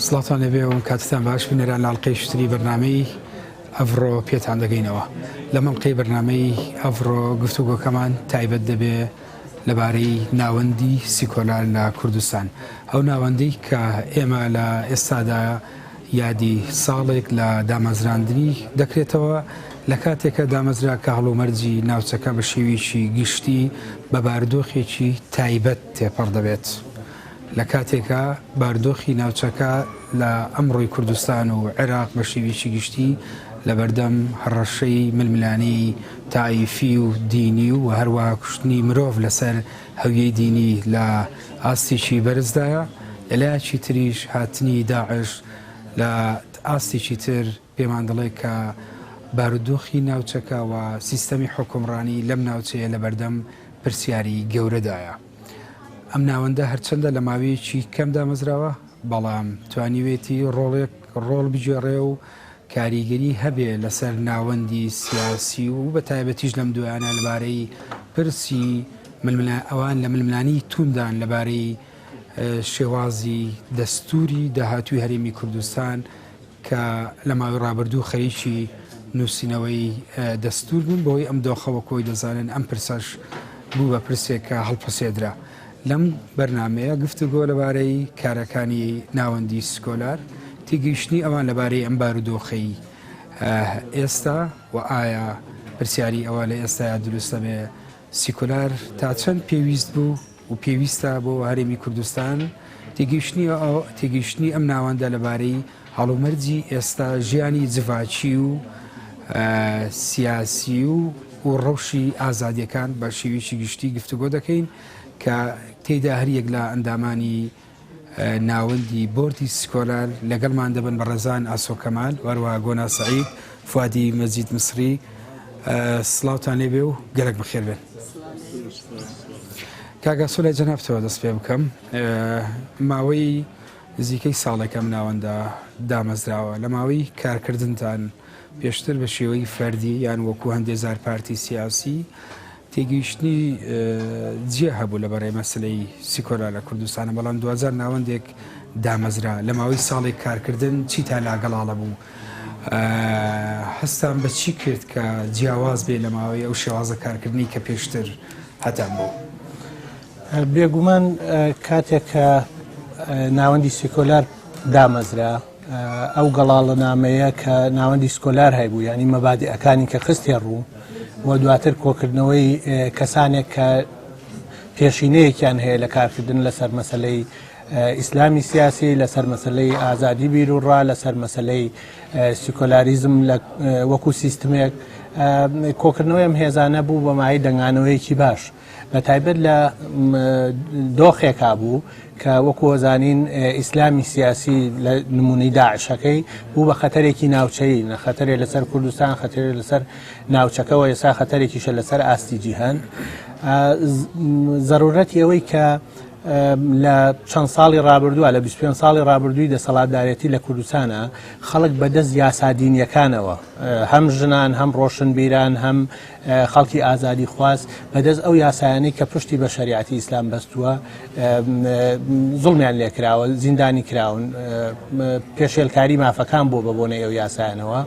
سڵاوتان لێبێ و کاتتان باش بینەران لە ئەڵقەی شتری بەرنامەی ئەڤڕۆ پێتان دەگەینەوە لەم ئەڵقەی بەرنامەی ئەڤڕۆ گفتوگۆکەمان تایبەت دەبێ لەبارەی ناوەندی سیکۆلار لە کوردستان ئەو ناوەندەی کە ئێمە لە ئێستادا یادی ساڵێک لە دامەزراندنی دەکرێتەوە لە کاتێکە دامەزرا کە هەڵومەرجی ناوچەکە بە شێوەیەکی گشتی بە بارودۆخێکی تایبەت تێپەڕ دەبێت. لە کاتێکا باردۆخی ناوچەکە لە ئەمڕۆی کوردستان و عێراق بە شێوەیەکی گشتی لەبەردەم هەڕەشەی ململانێی تائیفی و دینی و هەروەها کوشتنی مرۆڤ لەسەر هەویەی دینی لە ئاستێکی بەرزدایە، لە لایەکی تریش هاتنی داعش لە ئاستێکی تر پێمان دەڵێ کە بارودۆخی ناوچەکە و سیستەمی حوکمڕانی لەم ناوچەیە لەبەردەم پرسیاری گەورەدایە. ئەم ناوەندە هەرچەندە لە ماوەیەکی کەم دامەزراوە، بەڵام توانیوێتی ڕۆڵێک ڕۆڵ بگێڕێ و کاریگەری هەبێ لەسەر ناوەندی سیاسی و بە تایبەتیش لەم دوایانە لەبارەی پرسی ململا ئەوان لە ململانێی توندان لەبارەی شێوازی دەستووری داهاتووی هەرێمی کوردستان کە لە ماوەی ڕابردوو خەریکی نووسینەوەی دەستوور بوون، بەهۆی ئەم دۆخە وەک خۆی دەزانن ئەم پرسەش بوو بە پرسێک کە هەڵپەسێدرا. لەم بەرنامەیە گفتوگۆ لەبارەی کارەکانی ناوەندی سکۆلار، تێگەیشتنی ئەوان لەبارەی ئەم بارودۆخەی ئێستا و ئایا پرسیاری ئەوە لە ئێستایا دروست دەبێ سیکۆلار تا چەند پێویست بوو و پێویستە بۆ هەرێمی کوردستان، تێگەیشتنی تێگەیشتنی ئەم ناوەندە لەبارەی هەڵومەرجی ئێستا ژیانی جڤاکی و سیاسی و و ڕەوشی ئازادیەکان بە شێوەیەکی گشتی گفتوگۆ دەکەین کە تێیدا هەریەک لە ئەندامانی ناوەندی بۆردی سکۆلار لەگەڵمان دەبن بەڕێزان ئاسۆ کەمال و هەروەها گۆنا سەعید، فوادی مەجید مسری سڵاوتان لێبێ و گەلەک بەخێر بێن. کاک ئاسۆ لای جەنابتەوە دەست پێ بکەم ماوەی نزیکەی ساڵێک ئەم ناوەندە دامەزراوە لە ماوەی کارکردنتان پێشتر بە شێوەی فەردی یان وەکو هەندێ جار پارتی سیاسی تێگەیشتنی جیا هەبوو لە بەڕێ مەسلەی سیکۆلار لە کوردستانە، بەڵام دواجار ناوەندێک دامەزرا. لە ماوەی ساڵێک کارکردن چیتان لا گەڵاڵە بوو؟ هەستان بە چی کرد کە جیاواز بێ لە ماوەی ئەو شێوازە کارکردنەی کە پێشتر هەتان بوو؟ بێگومان کاتێک کە ناوەندی سیکۆلار دامەزرا، ئەو گەڵاڵەنامەیە کە ناوەندی سکۆلار هەیبوو یعنی مەبادئەکانی کە خستێ ڕوو و دواتر کۆکردنەوەی کەسانێک کە پێشینەیەکیان هەیە لە کارکردن لەسەر مەسلەی ئیسلامی سیاسی لەسەر مەسلەی ئازادی بیرروڕا لەسەر مەسلەی سیکۆلاریزم لە وەکو سیستمێک کۆکردنەوەی ئەم هێزانە بوو بە مای دەنگانەوەیەکی باش. بە تایبەت لە دۆخێکا بوو کە وەکو ئەزانین ئیسلامی سیاسی لە نمونەی داعشەکەی بوو بە خەتەرێکی ناوچەیی نە خەتەرێ لەسەر کوردستان خەتەرێ لەسەر ناوچەکەەوە ئێستا خەتەرێکیشە لەسەر ئاستی جیهان زەرورەتی ئەوەی کە لە چەند ساڵی ڕابردووە لە 25 ساڵی ڕابردووی دەسەڵاتدارێتی لە کوردستانە خەڵک بەدەست یاسادینیەکانەوە هەم ژنان هەم ڕۆشنبیران هەم خەڵکی ئازادیخواز بەدەست ئەو یاسایانەی کە پشتی بە شەریعەتی ئیسلام بەستووە زوڵمیان لێکراوە، زیندانی کراون، پێشێلکاری مافەکان بووە بە بۆنەی ئەو یاسایانەوە،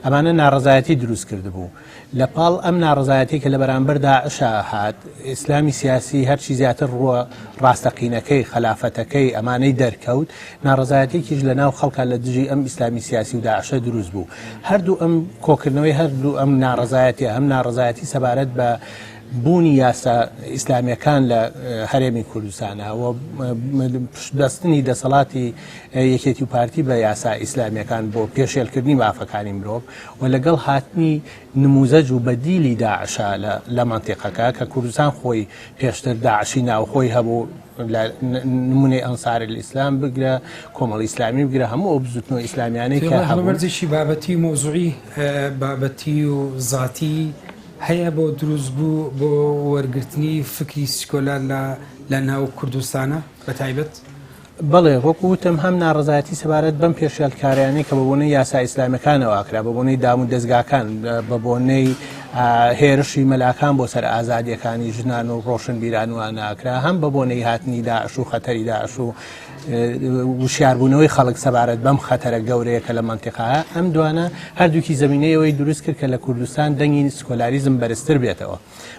ئەمانە ناڕەزایەتی دروست کردبوو. لە پاڵ ئەم ناڕەزایەتی کە لە بەرامبەر داعشا هات، ئیسلامی سیاسی هەرچی زیاتر ڕووە ڕاستەقینەکەی، خەلافەتەکەی، ئەمانەی دەرکەوت، ناڕەزایەتیەکیش لە ناو خەڵکا لە دژی ئەم ئیسلامی سیاسی و داعشە دروست بوو. هەردوو ئەم کۆکردنەوەی هەردوو ئەم ناڕەزایەتیە، هەم ناڕەزایەتی سەبارەت بە بوونی یاسا ئیسلامیەکان لە هەرێمی کوردستانە و پشتبەستنی دەسەڵاتی یەکێتی و پارتی بە یاسا ئیسلامیەکان بۆ پێشێلکردنی مافەکانی مرۆڤ و لەگەڵ هاتنی نموزەج و بەدیلی داعشە لە مەنتیقەکە کە کوردستان خۆی پێشتر داعشی ناوخۆی هەبوو لە نمونەی ئەنسار ئیسلام بگرە کۆمەڵی ئیسلامی بگرە هەموو ئەو بزوتنەوە ئیسلامیانەی کە هەڵومەرجێکی بابەتی و مەوزوعی بابەتی و زاتی هەیە بۆ دروست بوو بۆ وەرگرتنی فکری سیکۆلار لە لە ناو کوردستانە بە تایبەت؟ بەڵێ، وەکو وتم هەم ناڕەزایەتی سەبارەت بەم پێشێلکاریانەی کە بە بۆنەی یاسا ئیسلامیەکانەوە ئەکرا، بە بۆنەی دام و دەزگاکان، بە بۆنەی هێرشی مەلاکان بۆ سەر ئازادیەکانی ژنان و ڕۆشنبیران و ئەناکرا، هەم بە بۆنەی هاتنی داعش و خەتەری داعش و. وشیاربوونەوەی خەڵک سەبارەت بەم خەتەرە گەورەیە کە لە مەنتیقەیە، ئەم دوانە هەردووکی زەمینەی ئەوەی دروست کرد کە لە کوردستان دەنگی سکۆلاریزم بەرزتر بێتەوە.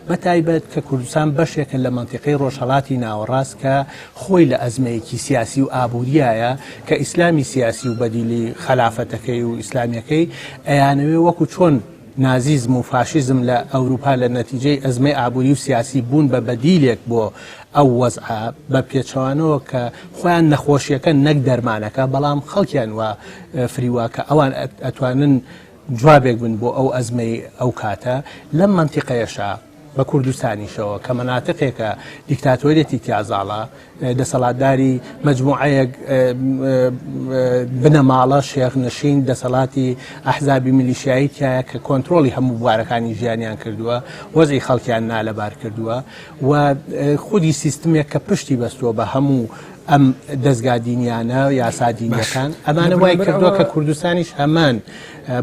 بە تایبەت کە کوردستان بەشێکە لە مەنتیقەی ڕۆژهەڵاتی ناوەڕاست کە خۆی لە ئەزمەیەکی سیاسی و ئابووریایە کە ئیسلامی سیاسی و بەدیلی خەلافەتەکەی و ئیسلامیەکەی ئەیانەوێ وەکو چۆن نازیزم و فاشیزم لە ئەوروپا لە نەتیجەی ئەزمەی ئابووری و سیاسی بوون بە بەدیلێک بۆ ئەو وەزعە، بە پێچەوانەوە کە خۆیان نەخۆشیەکەن نەک دەرمانەکە، بەڵام خەڵکیان وا فریوە کە ئەوان ئەتوانن جوابێک بن بۆ ئەو ئەزمەی ئەو کاتە لەم مەنتیقەیەشا بە کوردستانیشەوە کە مەناتقێکە دیکتاتۆریەتی تیا زاڵە، دەسەڵاتداری مەجموعەیەک بنەماڵە شێخ نشین دەسەڵاتی ئەحزابی میلیشیایی تایە کە کۆنترۆڵی هەموو بوارەکانی ژیانیان کردووە وەزعی خەڵکیان نالەبار کردووە و خودی سیستمێک کە پشتی بەستووە بە هەموو ئەم دەزگا دینیانە یاسا دینیەکان ئەمانە وای کردووە کە کوردستانیش هەمان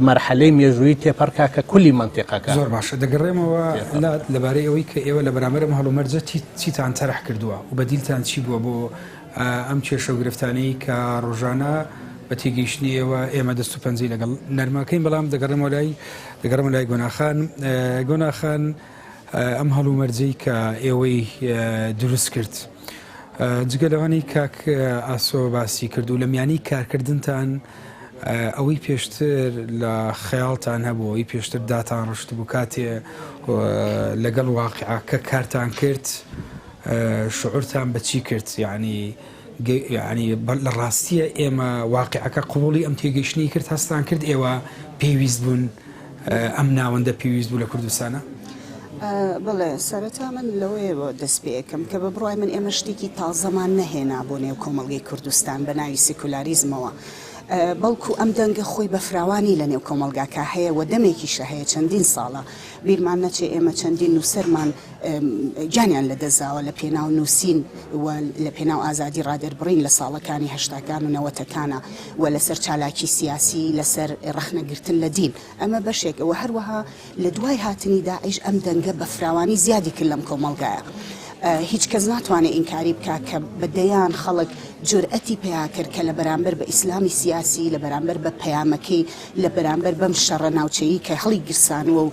مەرحەلەی مێژوویی تێپەڕکا کە کولی مەنتیقەکە. زۆر باشە دەگەڕێمەوە لات لەبارەی ئەوەی کە ئێوە لە بەرامبەر ئەم هەڵومەرجە چیتان تەرح کردووە و بەدیلتان چی بووە بۆ ئەم کێشە و گرفتانەی کە ڕۆژانە بە تێگەیشتنی ئێوە ئێمە دەست و پەنجەی لەگەڵ نەرمەکەین بەڵام دەگەڕێمەوە لای دەگەڕێمەوە لای گۆناخان گۆناخان ئەم هەڵومەرجەی کە ئێوەی دروست کرد جگە لەوانەی کاک ئاسۆ باسی کرد و لە میانی کارکردنتان ئەوەی پێشتر لە خەیاڵتان هەبوو ئەوەی پێشتر داتان ڕشتبوو کاتێ لەگەڵ واقعەکە کارتان کرد شعورتان بە چی کرد یعنی یعنی لە ڕاستیە ئێمە واقعەکە قوبوڵی ئەم تێگەیشتنی کرد هەستان کرد ئێوە پێویست بوون ئەم ناوەندە پێویست بوو لە کوردستانە؟ بەڵێ سەرەتا من لەوەیەوە دەست پێ ئەکەم کە بە بڕوای من ئێمە شتێکی تازەمان نەهێنا بۆ نێو کۆمەڵگەی کوردستان بە ناوی سیکولاریزمەوە بەڵکو ئەم دەنگە خۆی بە فراوانی لە نێو کۆمەڵگاکە هەیە و دەمێکیشە هەیە چەندین ساڵە بیرمان نەچێ ئێمە چەندین نووسەرمان گیانیان لە دەستداوە لە پێناو نووسین و لە پێناو ئازادی ڕادەربڕین لە ساڵەکانی هەشتاکان و نەوەتەکانە و لەسەر چالاکی سیاسی لەسەر ڕەخنەگرتن لە دین ئەمە بەشێکە و هەروەها لە دوای هاتنی داعش ئەم دەنگە بە فراوانی زیادی کرد لەم کۆمەڵگایە. هیچ کەس ناتوانێت ئینکاری بکات کە بە دەیان خەڵک جورئەتی پیا کرد کە لە بەرامبەر بە ئیسلامی سیاسی، لە بەرامبەر بە پەیامەکەی، لە بەرامبەر بەم شەڕە ناوچەیی کە هەڵیگرسانووە و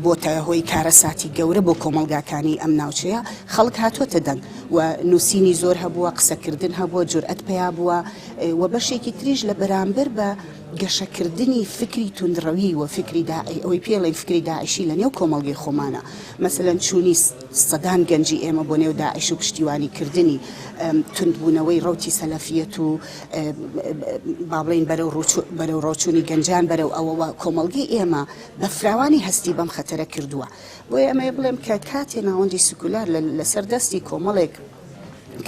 بۆتە هۆی کارەساتی گەورە بۆ کۆمەڵگاکانی ئەم ناوچەیە، خەڵک هاتووەتە دەنگ و نووسینی زۆر هەبووە، قسەکردن هەبووە، جورئەت پیا بووە و بەشێکی تریش لە بەرامبەر بە گەشەکردنی فکری توندڕەوی و فکری داعی ئەوەی پێی ئەڵێین فکری داعشی لە نێو کۆمەڵگەی خۆمانە مەسەلەن چوونی سەدان گەنجی ئێمە بۆ نێو داعش و پشتیوانی کردنی توندبوونەوەی ڕەوتی سەلەفیەت و با بڵێین بەرەو بەرەو ڕۆچوونی گەنجان بەرەو ئەوەوە کۆمەڵگەی ئێمە بە فراوانی هەستی بەم خەتەرە کردووە بۆیە ئەمەوێ بڵێم کە کاتێ ناوەندی سکولار لەسەر دەستی کۆمەڵێک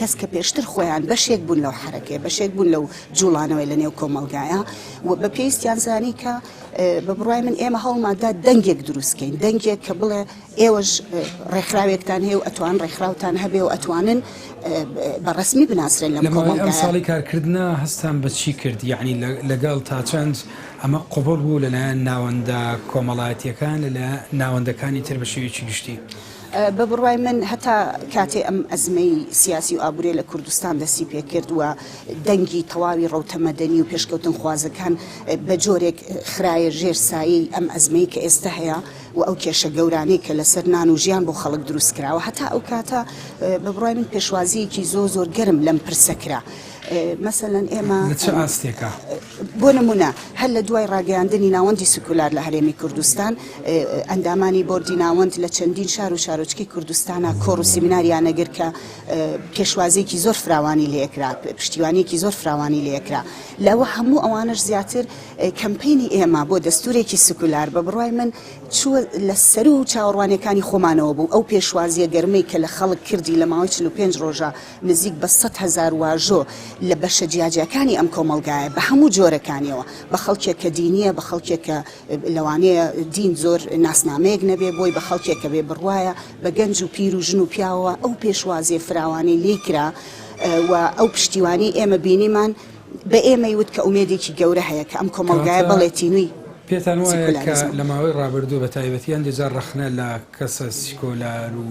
کەس کە پێشتر خۆیان بەشێک بوون لەو حەرەکەیە، بەشێک بوون لەو جوڵانەوەی لە نێو کۆمەڵگایە و بە پێویستیان زانی کە بە بڕوای من ئێمە هەوڵماندا دەنگێک دروست کەین، دەنگێک کە بڵێ ئێوەش ڕێکخراوێکتان هەیە و ئەتوان ڕێکخراوتان هەبێ و ئەتوانن بە ڕەسمی بناسرێن لەم لە ماوەی ئەم کۆمەڵگایە. ساڵی کارکردنە هەستتان بە چی کرد؟ یەعنی لەگەڵ تا چەند ئەمە قبوڵ بوو لەلایەن ناوەندە کۆمەڵایەتییەکان، لەلایەن ناوەندەکانی تر بە شێوەیەکی گشتی؟ بە بڕوای من هەتا کاتێ ئەم ئەزمەی سیاسی و ئابووریە لە کوردستان دەستی پێکرد و دەنگی تەواوی ڕەوتە مەدەنی و پێشکەوتنخوازەکان بە جۆرێک خرایە ژێر سایەی ئەم ئەزمەی کە ئێستە هەیە و ئەو کێشە گەورانەی کە لەسەر نان و ژیان بۆ خەڵک دروست کراوە هەتا ئەو کاتە بە بڕوای من پێشوازییەکی زۆر زۆر گەرم لەم پرسە کرا. مەسەلەن ئێمە لە چ ئاستێکا؟ بۆ نموونە هەر لە دوای ڕاگەیاندنی ناوەندی سکولار لە هەرێمی کوردستان، ئەندامانی بۆردی ناوەند لە چەندین شار و شارۆچکەی کوردستانا کۆڕ و سیمیناریان ئەگرت کە پێشوازییەکی زۆر فراوانی لێکرا، پشتیوانییەکی زۆر فراوانی لێکرا. لەوە هەموو ئەوانەش زیاتر کەمپەینی ئێمە بۆ دەستوورێکی سکولار بە بڕوای من چووە لە سەروو چاوەڕوانییەکانی خۆمانەوە بوو. ئەو پێشوازییە گەرمەی کە لە خەڵک کردی لە ماوەی 45 ڕۆژا نزیک بە 100,000 واژۆ لە بەشە جیاجیاکانی ئەم کۆمەڵگایە بە هەموو جۆرەکانیەوە، بە خەڵکێک کە دینییە، بە خەڵکێک کە لەوانەیە دین زۆر ناسنامەیەک نەبێ بۆی، بە خەڵکێک کە بێ بڕوایە، بە گەنج و پیر و ژن و پیاوەوە، ئەو پێشوازییە فراوانەی لێی کرا و ئەو پشتیوانیەی ئێمە بینیمان بە ئێمەی وت کە ئومێدێکی گەورە هەیە کە ئەم کۆمەڵگایە کەواتە بەڵێ تینووی پێتان وایە کە سیکولاریزمە. لە ماوەی ڕابردوو بە تایبەتی هەندێ جار ڕەخنە لە کەسە سیکۆلار و.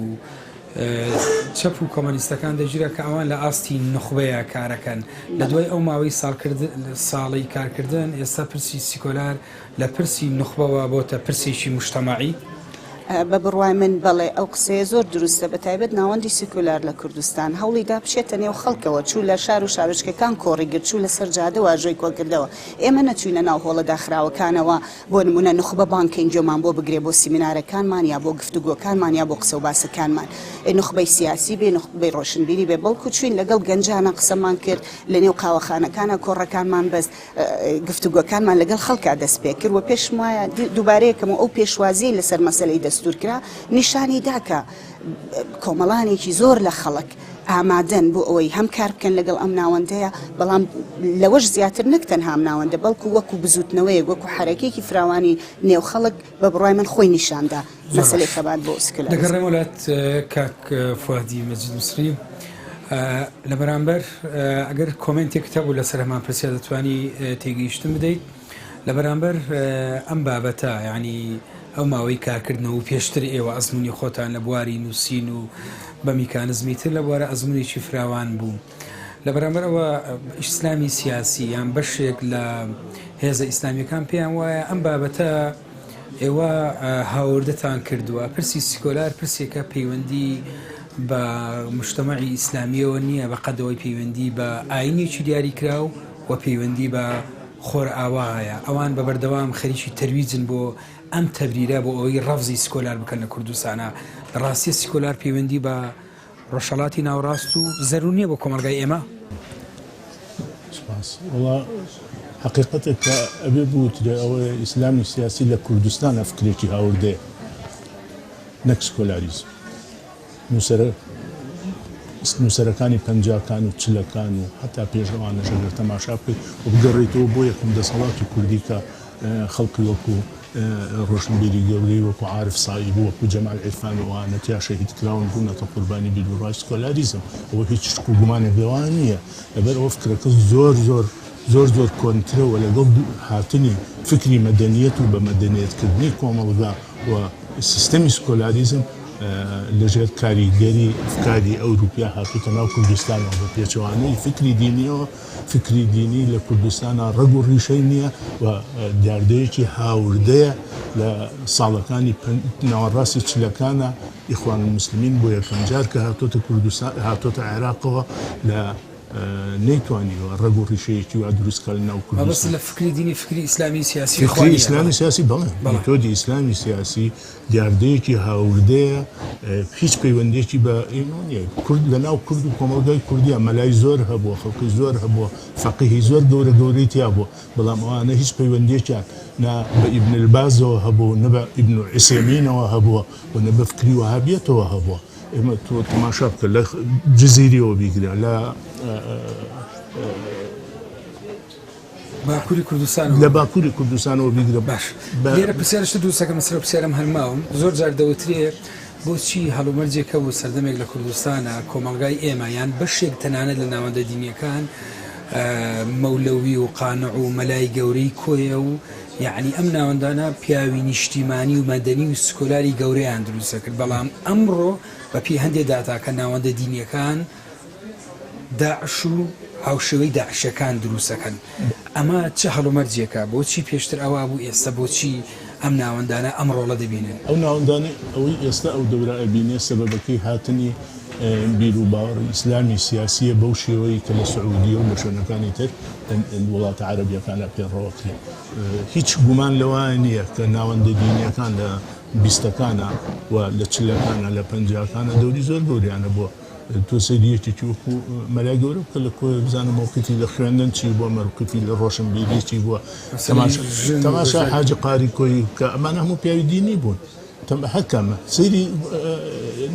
چەپ و کۆمەنیستەکان دەگیرا کە ئەوان لە ئاستی نوخبەیە کارەکەن. لە دوای ئەو ماوەی ساڵەی کارکردن ئێستا پرسی سیکۆلار لە پرسی نوخبەوە بۆتە پرسێکی موجتەمەعی؟ بە بڕوای من بەڵێ، ئەو قسەیە زۆر دروستە، بە تایبەت ناوەندی سیکۆلار لە کوردستان هەوڵی دا بچێتە نێو خەڵکەوە، چوو لە شار و شارۆچکەکان کۆڕی گرت، چوو لەسەر جادە واژۆی کۆکردەوە. ئێمە نەچووینە ناو هۆڵە داخراوەکانەوە، بۆ نموونە نوخبە بانگ کەین گوێمان بۆ بگرێ بۆ سیمینارەکانمان یا بۆ گفتوگۆکانمان یا بۆ قسە و باسەکانمان، نوخبەی سیاسی بێ، نوخبەی ڕۆشنبیری بێ، بەڵکو چووین لەگەڵ گەنجانا قسەمان کرد، لە نێو قاوەخانەکانا کۆڕەکانمان بەست، گفتوگۆکانمان لەگەڵ خەڵکا دەست پێ کرد و پێشم وایە دووبارەیەکەمەوە ئەو پێشوازیەی لەسەر مەسەلەی دەستوور کرا نیشانی دا کە کۆمەڵانێکی زۆر لە خەڵک ئامادەن بۆ ئەوەی هەم کار بکەن لەگەڵ ئەم ناوەندەیە، بەڵام لەوەش زیاتر نەک تەنها ئەم ناوەندە بەڵکو وەکو بزووتنەوەیەک وەکو حەرەکەیەکی فراوانی نێو خەڵک بە بڕوای من خۆی نیشان دا مەسەلەی خەبات بۆ سکولاریزم. دەگەڕێمەوە لات کاک فوادی مەجید میسری، لە بەرامبەر ئەگەر کۆمێنتێکت هەبوو لەسەر هەمان پرسیار دەتوانی تێگەیشتن بدەیت لە بەرامبەر ئەم بابەتە یانی ئەو ماوەی کارکردنەوە و پێشتر ئێوە ئەزموونی خۆتان لە بواری نووسین و بە میکانزمی تر لە بوارە ئەزموونێکی فراوان بوو لە بەرامبەر ئەوە ئیسلامی سیاسی یان بەشێک لە هێزە ئیسلامیەکان پێیان وایە ئەم بابەتە ئێوە هاوردەتان کردووە پرسی سیکۆلار پرسێکە پەیوەندی بە مجتەمەعی ئیسلامیەوە نییە بە قەدەوەی پەیوەندی بە ئاینێکی دیاریکراو و پەیوەندی بە خۆرئاوا هەیە، ئەوان بە بەردەوام خەریکی تەرویجن بۆ ئەم تەبریرە بۆ ئەوەی ڕەفزی سکۆلار بکەن لە کوردستانا، لە ڕاستیە سیکۆلار پەیوەندی بە ڕۆژهەڵاتی ناوەڕاست و زەرور نیە بۆ کۆمەڵگای ئێمە؟ سپاس. وەڵا حەقیقەتێک کە ئەبێ بوترێ ئەوەیە ئیسلامی سیاسی لە کوردستانا فکرێکی هاوردەیە نەک سکۆلاریزم. نووسەرە نووسەرەکانی پەنجاکان و چلەکان و هەتا پێش ئەوانەش ئەگەر تەماشا بکەیت و بگەڕێیتەوە بۆ یەکەم دەسەڵاتی کوردی کە خەڵکی وەکو ڕۆشنبیری گەورەی وەکو عارف سائیب و وەکو جەمال عیرفان و ئەوانە تیا شەهید کراون بوونەتە قوربانی بیروڕای سکۆلاریزم ئەوە هیچ شک و گومانێک لەوە نییە لەبەر ئەوە فکرەکە زۆر زۆر زۆر زۆر کۆنترە و لەگەڵ هاتنی فکری مەدەنیەت و بە مەدەنیەتکردنی کۆمەڵگا و سیستەمی سکۆلاریزم لەژێر کاریگەری ئەفکاری ئەوروپیا هاتووتە ناو کوردستانەوە، بە پێچەوانەی فکری دینیەوە، فکری دینی لە کوردستانا ڕەگ و ڕیشەی نییە و دیاردەیەکی هاوردەیە لە ساڵەکانی ناوەڕاستی چلەکانا ئیخوان المسلمین بۆ یەکەمجار کە هاتۆتە کوردستان هاتۆتە عێراقەوە لە نەیتوانیوە ڕەگ و ڕیشەیەکی وا دروست کات لەناو کوردستان. مەبەست لە فکری دینی فکری ئیسلامی سیاسی فکری ئیسلامی سیاسی بەڵێ میتۆدی ئیسلامی سیاسی دیاردەیەکی هاوردەیە هیچ پەیوەندیەکی بە ئێمەوە نییە کورد لەناو کورد و کۆمەڵگای کوردیە مەلای زۆر هەبووە خەڵکی زۆر هەبووە فەقیهی زۆر گەورە گەورەی تیا بووە بەڵام ئەوانە هیچ پەیوەندیەکیان نە بە ئیبن البازەوە هەبوو نە بە ئیبن عسێمینەوە هەبووە و نە بە فکری وەهابیەتەوە هەبووە ئێمە تۆ تەماشا بکە لە جزیریەوە بیگرە لە باکووری کوردستان لە باکووری کوردستانەوە بیگرە باش لێرە پرسیارشت دروستەکەم لەسەر پرسیارم هەر ماوم زۆر جار دەوترێ بۆچی هەڵومەرجێک هەبوو سەردەمێک لە کوردستانە کۆمەڵگای ئێمە یان بەشێک تەنانەت لە ناوەندە دینیەکان مەولەوی و قانع و مەلای گەورەی کۆیە و یەعنی ئەم ناوەندانە پیاوی نیشتیمانی و مەدەنی و سکۆلاری گەورەیان دروست دەکرد، بەڵام ئەمڕۆ بە پێی هەندێ داتاکە ناوەندە دینیەکان داعش و هاوشێوەی داعشەکان دروست دەکەن، ئەمە چ هەڵومەرجێکە؟ بۆچی پێشتر ئەوا بوو ئێستا بۆچی ئەم ناوەندانە ئەم ڕۆڵە دەبینن؟ ئەو ناوەندانەی ئەوەی ئێستا ئەو دەورە ئەبینێ سەبەبەکەی هاتنی بیروباوەڕی ئیسلامی سیاسییە بەو شێوەی کە لە سعودیە و لە شوێنەکانی تر وڵاتە عەرەبیەکانا پێڕەوەکرێ. هیچ گومان لەوە نییە کە ناوەندە دینیەکان لە بیستەکانا و لە چلەکانا لە پەنجاکانا دەوری زۆر گەورەیان هەبووە. تۆ سەیری یەکێکی وەکو مەلای گەورە بکە لە کۆیە بزانە مەوقیفی لە خوێندن چی بووە، مەوقیفی لە ڕۆشنبیری چی بووە. تەماشا حاجی قاری کۆیی بکە، ئەمانە هەموو پیاوی دینی بوون. هەر کامە سەیری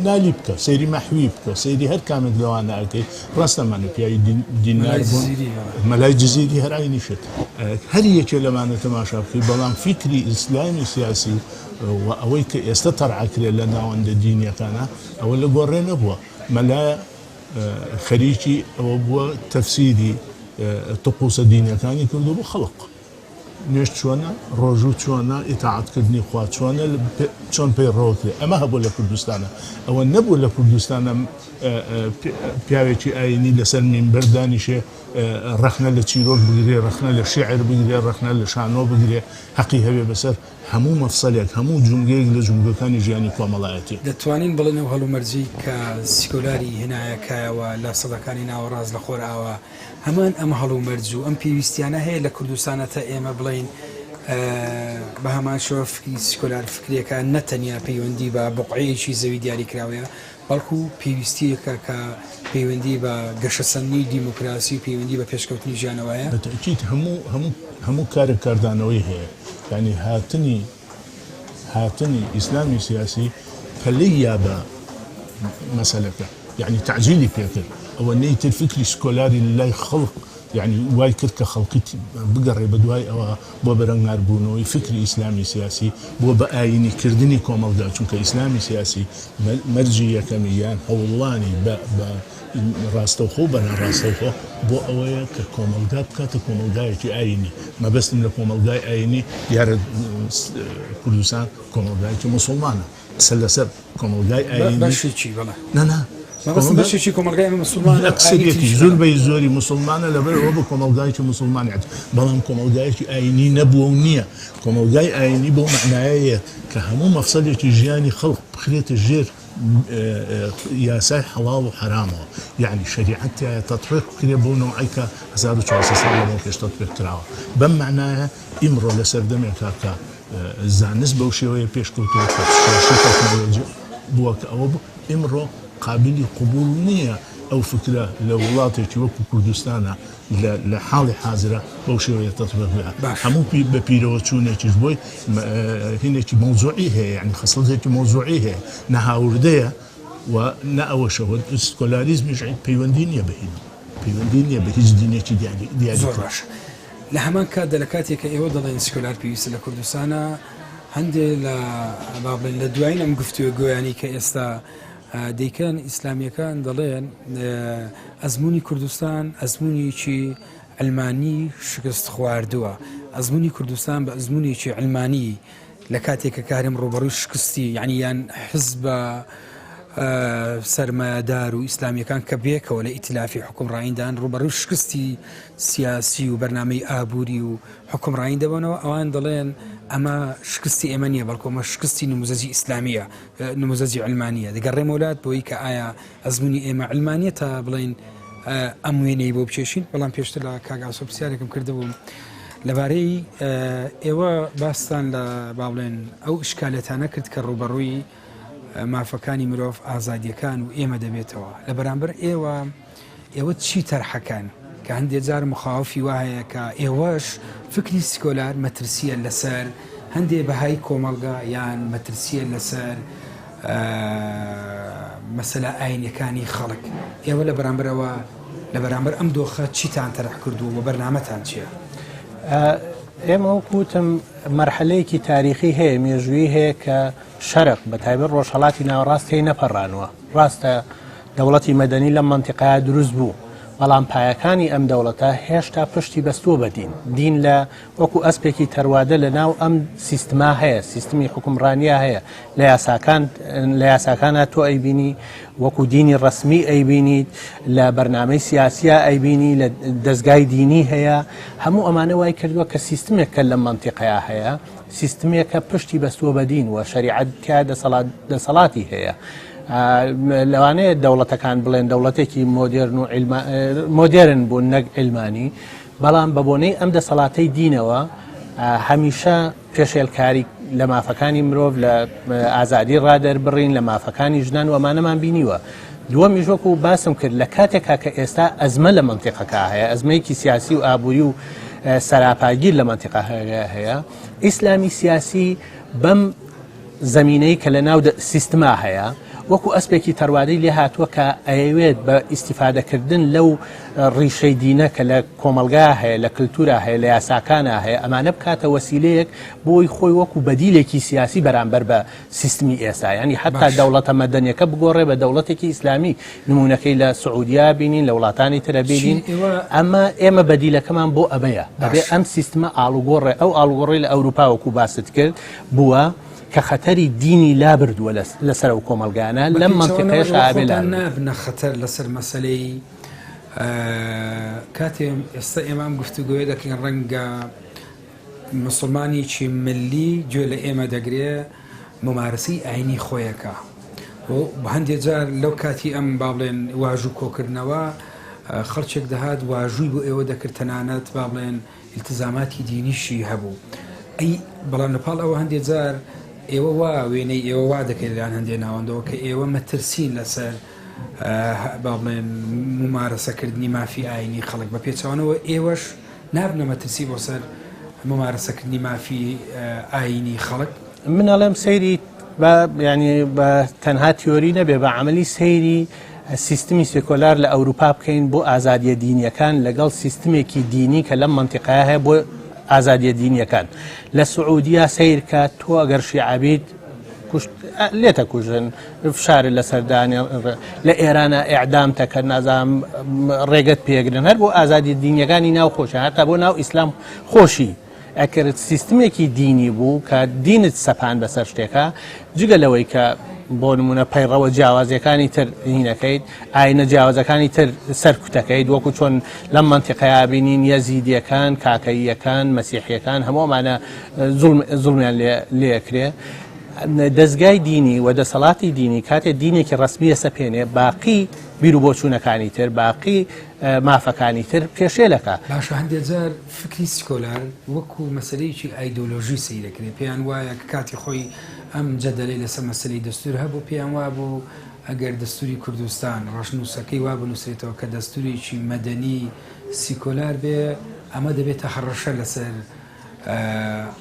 نالی بکە، سەیری مەحوی بکە، سەیری هەر کامێک لەوانە ئەکەی، ڕاستە ئەمانە پیاوی دیندار بوون، مەلای جزیری هەر عەینی شت، هەر یەکێ لەمانە تەماشا بکەی، بەڵام فیکری ئیسلامی سیاسی و ئەوەی کە ئێستە تەرح ئەکرێ لە ناوەندە دینیەکانا ئەوە لە گۆڕێ نەبووە. مەلا خەریکی ئەوە بووە تەفسیری تقوسە دینیەکانی کردووە بۆ خەڵک. نوێژ چۆنە، ڕۆژوو چۆنە، ئیتاعەت کردنی خوا چۆنە، چۆن پەیڕەوە کرێ. ئەمە هەبووە لە کوردستانا. ئەوە نەبووە لە کوردستانا پیاوێکی ئایینی لەسەر مینبەر دانیشێ ڕەخنە لە چیرۆک بگرێ، ڕەخنە لە شیعر بگرێ، ڕەخنە لە شانۆ بگرێ، هەقی هەبێ بەسەر هەموو مەفسەلێک، هەموو جومگەیەک لە جومگەکانی ژیانی کۆمەڵایەتی. دەتوانین بڵێین ئەو هەلومەرجەی کە سیکۆلاری هێنایە کایەوە لە سەدەکانی ناوەڕاست لە خۆرئاوا هەمان ئەم هەڵومەرج و ئەم پێویستیانە هەیە لە کوردستانە تا ئێمە بڵێین بە هەمان شێوە فکری سیکۆلار فکرێکە نە تەنیا پەیوەندی بە بوقعەیەکی زەوی دیاریکراوەیە بەڵکو پێویستییەکە کە پەیوەندی بە گەشەسەندنی دیموکراسی و پەیوەندی بە پێشکەوتنی ژیانەوە هەیە. بە تەئکید هەموو هەموو هەموو کارێک کاردانەوەی هەیە یانی هاتنی هاتنی ئیسلامی سیاسی پەلەی یا بە مەسەلەکە یانی تەعجیلی پێ کرد ئەوەنەی تر فکری سکۆلاری لە لای خەڵک یانی وای کرد کە خەڵکی بگەڕێ بە دوای ئەوە بۆ بەرەنگاربوونەوەی فکری ئیسلامی سیاسی بۆ بە ئایینی کردنی کۆمەڵگا چونکە ئیسلامی سیاسی مەرجی یەکەمی یان هەوڵانی بە بە ڕاستەوخۆ و بە ناڕاستەوخۆ بۆ ئەوەیە کە کۆمەڵگا بکاتە کۆمەڵگایەکی ئایینی مەبەستم لە کۆمەڵگای ئایینی دیارە کوردستان کۆمەڵگایەکی موسڵمانە قسە لەسەر کۆمەڵگای ئایینی بەشێکی بەڵێ نا نا مەبەستم بەشێکی کۆمەڵگای ئێمە موسڵمانە و ئایینی ئەکسەریەتی تریش زۆر بەڵێ. بەی زۆری موسڵمانە لەبەر ئەوە بە کۆمەڵگایەکی موسڵمانی بەڵام کۆمەڵگایەکی ئایینی نەبووە و نییە کۆمەڵگای ئایینی بەو مەعنایە یەت کە هەموو مەفسەلێکی ژیانی خەڵک بخرێتە ژێر یاسای حەڵاڵ و حەرامەوە یەعنی شەریعەت تیایە تەتبیق بکرێت بەو نەوعەی کە 1400 ساڵ لەمەو پێش تەتبیق کراوە بەم مەعنایە ئیمڕۆ لە سەردەمێکا کە زانست بەو شێوەیە پێشکەوتووە کە شۆڕشی تەکنەلۆجی بووە کە ئەوە بوو ئیمڕۆ قابلی قبوڵ نییە ئەو فکرە لە وڵاتێکی وەکو کوردستانە لە حاڵی حازرا بەو شێوەیە تەتبیق بکرێ باش. هەموو پی بە پیرەوە چوونێکیش بۆی هینێکی مەوزوعی هەیە یانی خەسڵەتێکی مەوزوعی هەیە نە هاوردەیە و نە ئەوەشە و سکۆلاریزمیش پەیوەندی نییە بە هینەوە پەیوەندی نییە بە هیچ دینێکی دیاری دیاری زۆر کراو. باشە لە هەمان کاتدا لە کاتێک کە ئێوە دەڵێن سکۆلار پێویستە لە کوردستانا هەندێ لە با بڵێن لە دوایین ئەم گفتوگۆیانەی کە ئێستا دەیکەن، ئیسلامییەکان دەڵێن ئەزموونی کوردستان ئەزموونێکی عەلمانی شکست خواردووە، ئەزموونی کوردستان بە ئەزموونێکی عەلمانی لە کاتێک کە هەرێم ڕووبەڕووی شکستی یعنی یان حزبە سەرمایەدار و ئیسلامیەکان کە بێکەوە لە ئیتلافی حکومڕاییدان ڕووبەڕووی شکستی سیاسی و بەرنامەی ئابووری و حکومڕایی دەبنەوە ئەوان دەڵێن ئەمە شکستی ئێمە نییە بەڵکو ئەمە شکستی نموزەجی ئیسلامیە نموزەجی عەلمانیە دەگەڕێمەوە لات بۆی کە ئایا ئەزمونی ئێمە عەلمانیە تا بڵێین ئەم وێنەی بۆ بکێشین بەڵام پێشتر لە کاک ئاسۆ پرسیارێکم کردبوو لەبارەی ئێوە باستان لە با بڵێن ئەو ئشکالێتانە کرد کە ڕوبەڕووی مافەکانی مرۆڤ ئازادیەکان و ئێمە دەبێتەوە لە بەرامبەر ئێوە ئێوە چی تەرحەکەن کە هەندێ جار مخاوفی وا هەیە کە ئێوەش فکری سیکۆلار مەترسیە لەسەر هەندێ بەهای کۆمەڵگا یان مەترسیە لەسەر مەسەلە ئاینیەکانی خەڵک ئێوە لە بەرامبەرەوە لە بەرامبەر ئەم دۆخە چیتان تەرح کردووە و بەرنامەتان چییە؟ ئێمە وەکو وتم مەرحەلەیەکی تاریخی هەیە مێژوویی هەیە کە شەرق بە تایبەت ڕۆژهەڵاتی ناوەڕاست تێی نەپەڕانوە ڕاستە دەوڵەتی مەدەنی لەم مەنتیقەیە دروست بوو، بەڵام پایەکانی ئەم دەوڵەتە هێشتا پشتی بەستووە بە دین. دین لە وەکو ئەسپێکی تەروادە لە ناو ئەم سیستما هەیە، سیستمی حوکمڕانیا هەیە، لە یاساکان لە یاساکانا تۆ ئەیبینی، وەکو دینی ڕەسمی ئەیبینیت، لە بەرنامەی سیاسیا ئەیبینی، لە دەزگای دینی هەیە، هەموو ئەمانە وای کردووە کە سیستمێک کە لەم مەنتیقەیا هەیە، سیستمێکە پشتی بەستووە بە دین و شەریعەت تیا دەسەڵات دەسەڵاتی هەیە. لەوانەیە دەوڵەتەکان بڵێن دەوڵەتێکی مۆدێرن و مۆدێرن بوون نەک عیلمانی بەڵام بە بۆنەی ئەم دەسەڵاتەی دینەوە هەمیشە پێشێلکاری لە مافەکانی مرۆڤ لە ئازادی ڕادەربڕین لە مافەکانی ژنان و ئەمانەمان بینیوە دووەمیش وەکو باسم کرد لە کاتێکا کە ئێستا ئەزمە لە مەنتیقەکە هەیە ئەزمەیەکی سیاسی و ئابووری و سەراپاگیر لە مەنتیقە هەیە ئیسلامی سیاسی بەم زەمینەی کە لە ناو سیستما هەیە وەکو ئەسپێکی تەروادەی لێ هاتووە کە ئەیەوێت بە ئیسیفادەکردن لەو ڕیشەی دینە کە لە کۆمەڵگا هەیە لە کللتورا هەیە لە یاساکانە هەیە ئەمانە بکاتە وەسیلەیەک بۆی خۆی وەکو بەدیلێکی سیاسی بەرامبەر بە سیستمی ئێستا یانی حتا دەوڵەتە مەدەنیەکە بگۆڕێ بە دەوڵەتێکی ئیسلامی نمونەکەی لە سعودیا بینین لە وڵاتانی ترە بینین ئەمە ئێمە بەدیلەکەمان بۆ ئەمەیە ئەبێ ئەم سیستمە ئاڵوگۆڕێ ئەو ئاڵوگۆڕی لە ئەوروپا وەکو باست کرد بووە کە خەتەری دینی لابردووە لەسەر ئەو کۆمەڵگانە لەم مەنتیقەیەش ئابێ لا نابنە خەتەر لەسەر مەسەلەی کاتێ ئێستا ئێمە ئەم گفتوگۆیە دەکەین ڕەنگە موسڵمانێکی ملی گوێ لە ئێمە دەگرێ مومارەسەی ئاینی خۆیەکا و هەندێ جار لەو کاتی ئەم با بڵێن واژوو کۆکردنەوە خەڵکێک دەهات واژووی بۆ ئێوە دەکرد تەنانەت با بڵێن ئیلتزاماتی دینیشی هەبوو ئەی بەڵام لە پاڵ ئەوە هەندێ جار ئێوە وا وێنەی ئێوە وا دەکەین لەلایەن هەندێ ناوەندەوە کە ئێوە مەترسین لەسەر با بڵێن مومارەسەکردنی مافی ئاینی خەڵک بە پێچەوانەوە ئێوەش نابنە مەترسی بۆ سەر مومارەسەکردنی مافی ئایینی خەڵک؟ من ئەڵێم سەیری بە یانی بە تەنها تیۆری نەبێ بە عەمەلی سەیری سیستمی سێکۆلار لە ئەوروپا بکەین بۆ ئازادیە دینیەکان لەگەڵ سیستمێکی دینی کە لەم مەنتیقەیە هەیە بۆ ئازادیە دینیەکان لە سعودیا سەیرکە تۆ ئەگەر شیعەبیت کوشت لێتە کوژن فشارت لەسەر دانێ لە ئێرانە ئیعدام تەکەن نازانم ڕێگەت پێگرن هەر بۆ ئازادی دینیەکانی ناو خۆشە هەتا بۆ ناو ئیسلام خۆشی ئەکرد سیستمێکی دینی بوو کە دینت سەپان بەسەر شتێکە جگە لەوەی کە بۆ نمونە پەیڕەوە جیاوازیەکانی تر هینەکەیت ئاینە جیاوازەکانی تر سەرکوتەکەیت وەکو چۆن لەم مەنتیقەیا بینین یەزیدیەکان کاکەییەکان مەسیحیەکان هەموو ئەمانە زوڵمیان لێ ئەکرێ دەزگای دینی و دەسەڵاتی دینی کاتێ دینێکی ڕەسمی ئەسەپێنێ باقی بیروبۆچوونەکانی تر باقی مافەکانی تر پێشێلەکا. باشە هەندێ جار فکری سیکۆلار وەکو مەسەلەیەکی ئایدۆلۆژی سەیرەکرێ پێیان وایە کە کاتی خۆی ئەم جەدەلەی لەسەر مەسەلەی دەستور هەبوو پێیان وابوو ئەگەر دەستوری کوردستان ڕەشنووسەکەی وا بنووسرێتەوە کە دەستورێکی مەدەنی سیکۆلار بێ ئەمە دەبێتە هەڕەشە لەسەر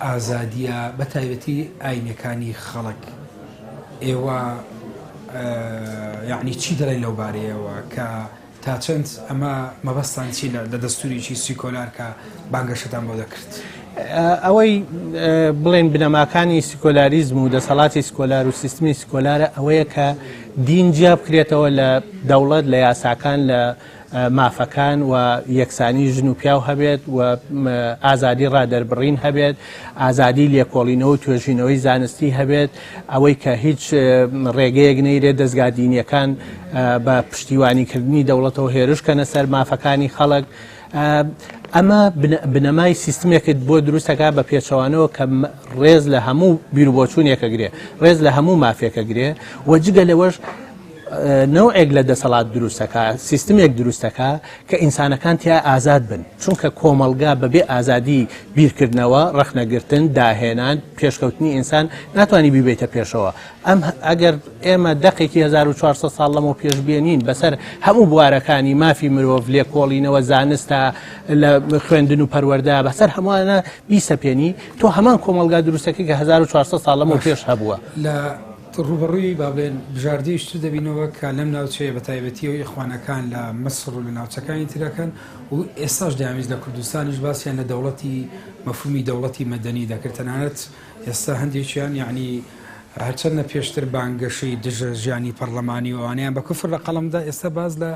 ئازادیە بە تایبەتی ئاینەکانی خەڵک ئێوە یعنی چی دەڵێن لەو بارەیەوە کە تا چەند ئەمە مەبەستان چی لە دەستوریی سیکۆلار کە بانگەشەتان بۆ دەکرد؟ ئەوەی بڵێن بنەماکانی سیکۆلاریزم و دەسەڵاتی سکۆلار و سیستمی سکۆلارە ئەوەیە کە دین جیا بکرێتەوە لە دەوڵەت لە یاساکان لە مافەکان و یەکسانی ژن و پیاو هەبێت و ئازادی ڕادەربڕین هەبێت، ئازادی لێکۆڵینەوە و توێژینەوەی زانستی هەبێت، ئەوەی کە هیچ ڕێگەیەک نەیرێت دەزگا دینیەکان بە پشتیوانیکردنی دەوڵەتەوە هێرش کەنە سەر مافەکانی خەڵک. ئەمە بنەمای سیستمێکت بۆ دروستەکە بە پێچەوانەوە کە ڕێز لە هەموو بیروبۆچوونێکە گرێ ڕێز لە هەموو مافێکە گرێ و جگە لەوەش نەوعێک لە دەسەڵات دروستەکا، سیستمێک دروستەکا کە ئینسانەکان تیا ئازاد بن، چونکە کۆمەڵگا بەبێ ئازادی بیرکردنەوە، ڕەخنەگرتن، داهێنان، پێشکەوتنی ئینسان ناتوانی بیبەیتە پێشەوە. ئەم ئەگەر ئێمە دەقێکی 1400 ساڵ لەمەو پێش بێنین بەسەر هەموو بوارەکانی مافی مرۆڤ، لێکۆڵینەوە، زانستە، لە خوێندن و پەروەردە بەسەر هەمووانە بیسەپێنی، تۆ هەمان کۆمەڵگا دروستەکەی کە 1400 ساڵ لەمەو پێش هەبووە. لە ڕووبەڕووی با بڵێن بژاردەیش تر دەبینەوە کە لەم ناوچەیە بە تایبەتی و ئیخوانەکان لە میسر و لە ناوچەکانی ترەکەن و ئێستاش دەیانویست لە کوردستانیش باسیان لە دەوڵەتی مەفهومی دەوڵەتی مەدەنی دەکرد تەنانەت ئێستا هەندێکیان یەعنی هەرچەندە پێشتر بانگەشەی دژە ژیانی پەڕلەمانی و ئەوانەیان بە کوفر لە قەڵەمدا ئێستا باس لە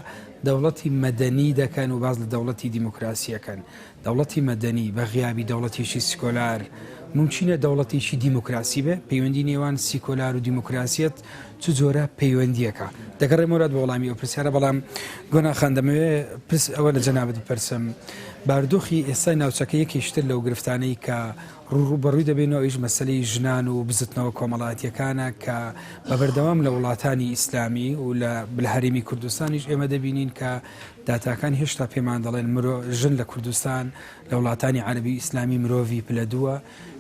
دەوڵەتی مەدەنی دەکەن و باس لە دەوڵەتی دیموکراسیەکەن دەوڵەتی مەدەنی بە غیابی دەوڵەتێکی سیکۆلار مومکینە دەوڵەتێکی دیموکراسی بێ؟ پەیوەندی نێوان سیکۆلار و دیموکراسیەت چ جۆرە پەیوەندیەکە؟ دەگەڕێمەوە لات بۆ وەڵامی ئەو پرسیارە بەڵام گۆنا خان دەمەوێ پرس ئەوە لە جەنابت بپرسم بارودۆخی ئێستای ناوچەکە یەکێکی تر لەو گرفتانەی کە ڕووبەڕووی دەبینەوە ئەویش مەسەلەی ژنان و بزوتنەوە کۆمەڵایەتیەکانە کە بە بەردەوام لە وڵاتانی ئیسلامی و لە هەرێمی کوردستانیش ئێمە دەبینین کە داتاکان هێشتا پێمان دەڵێن مرۆ ژن لە کوردستان لە وڵاتانی عەرەبی و ئیسلامی مرۆڤی پلە دووە،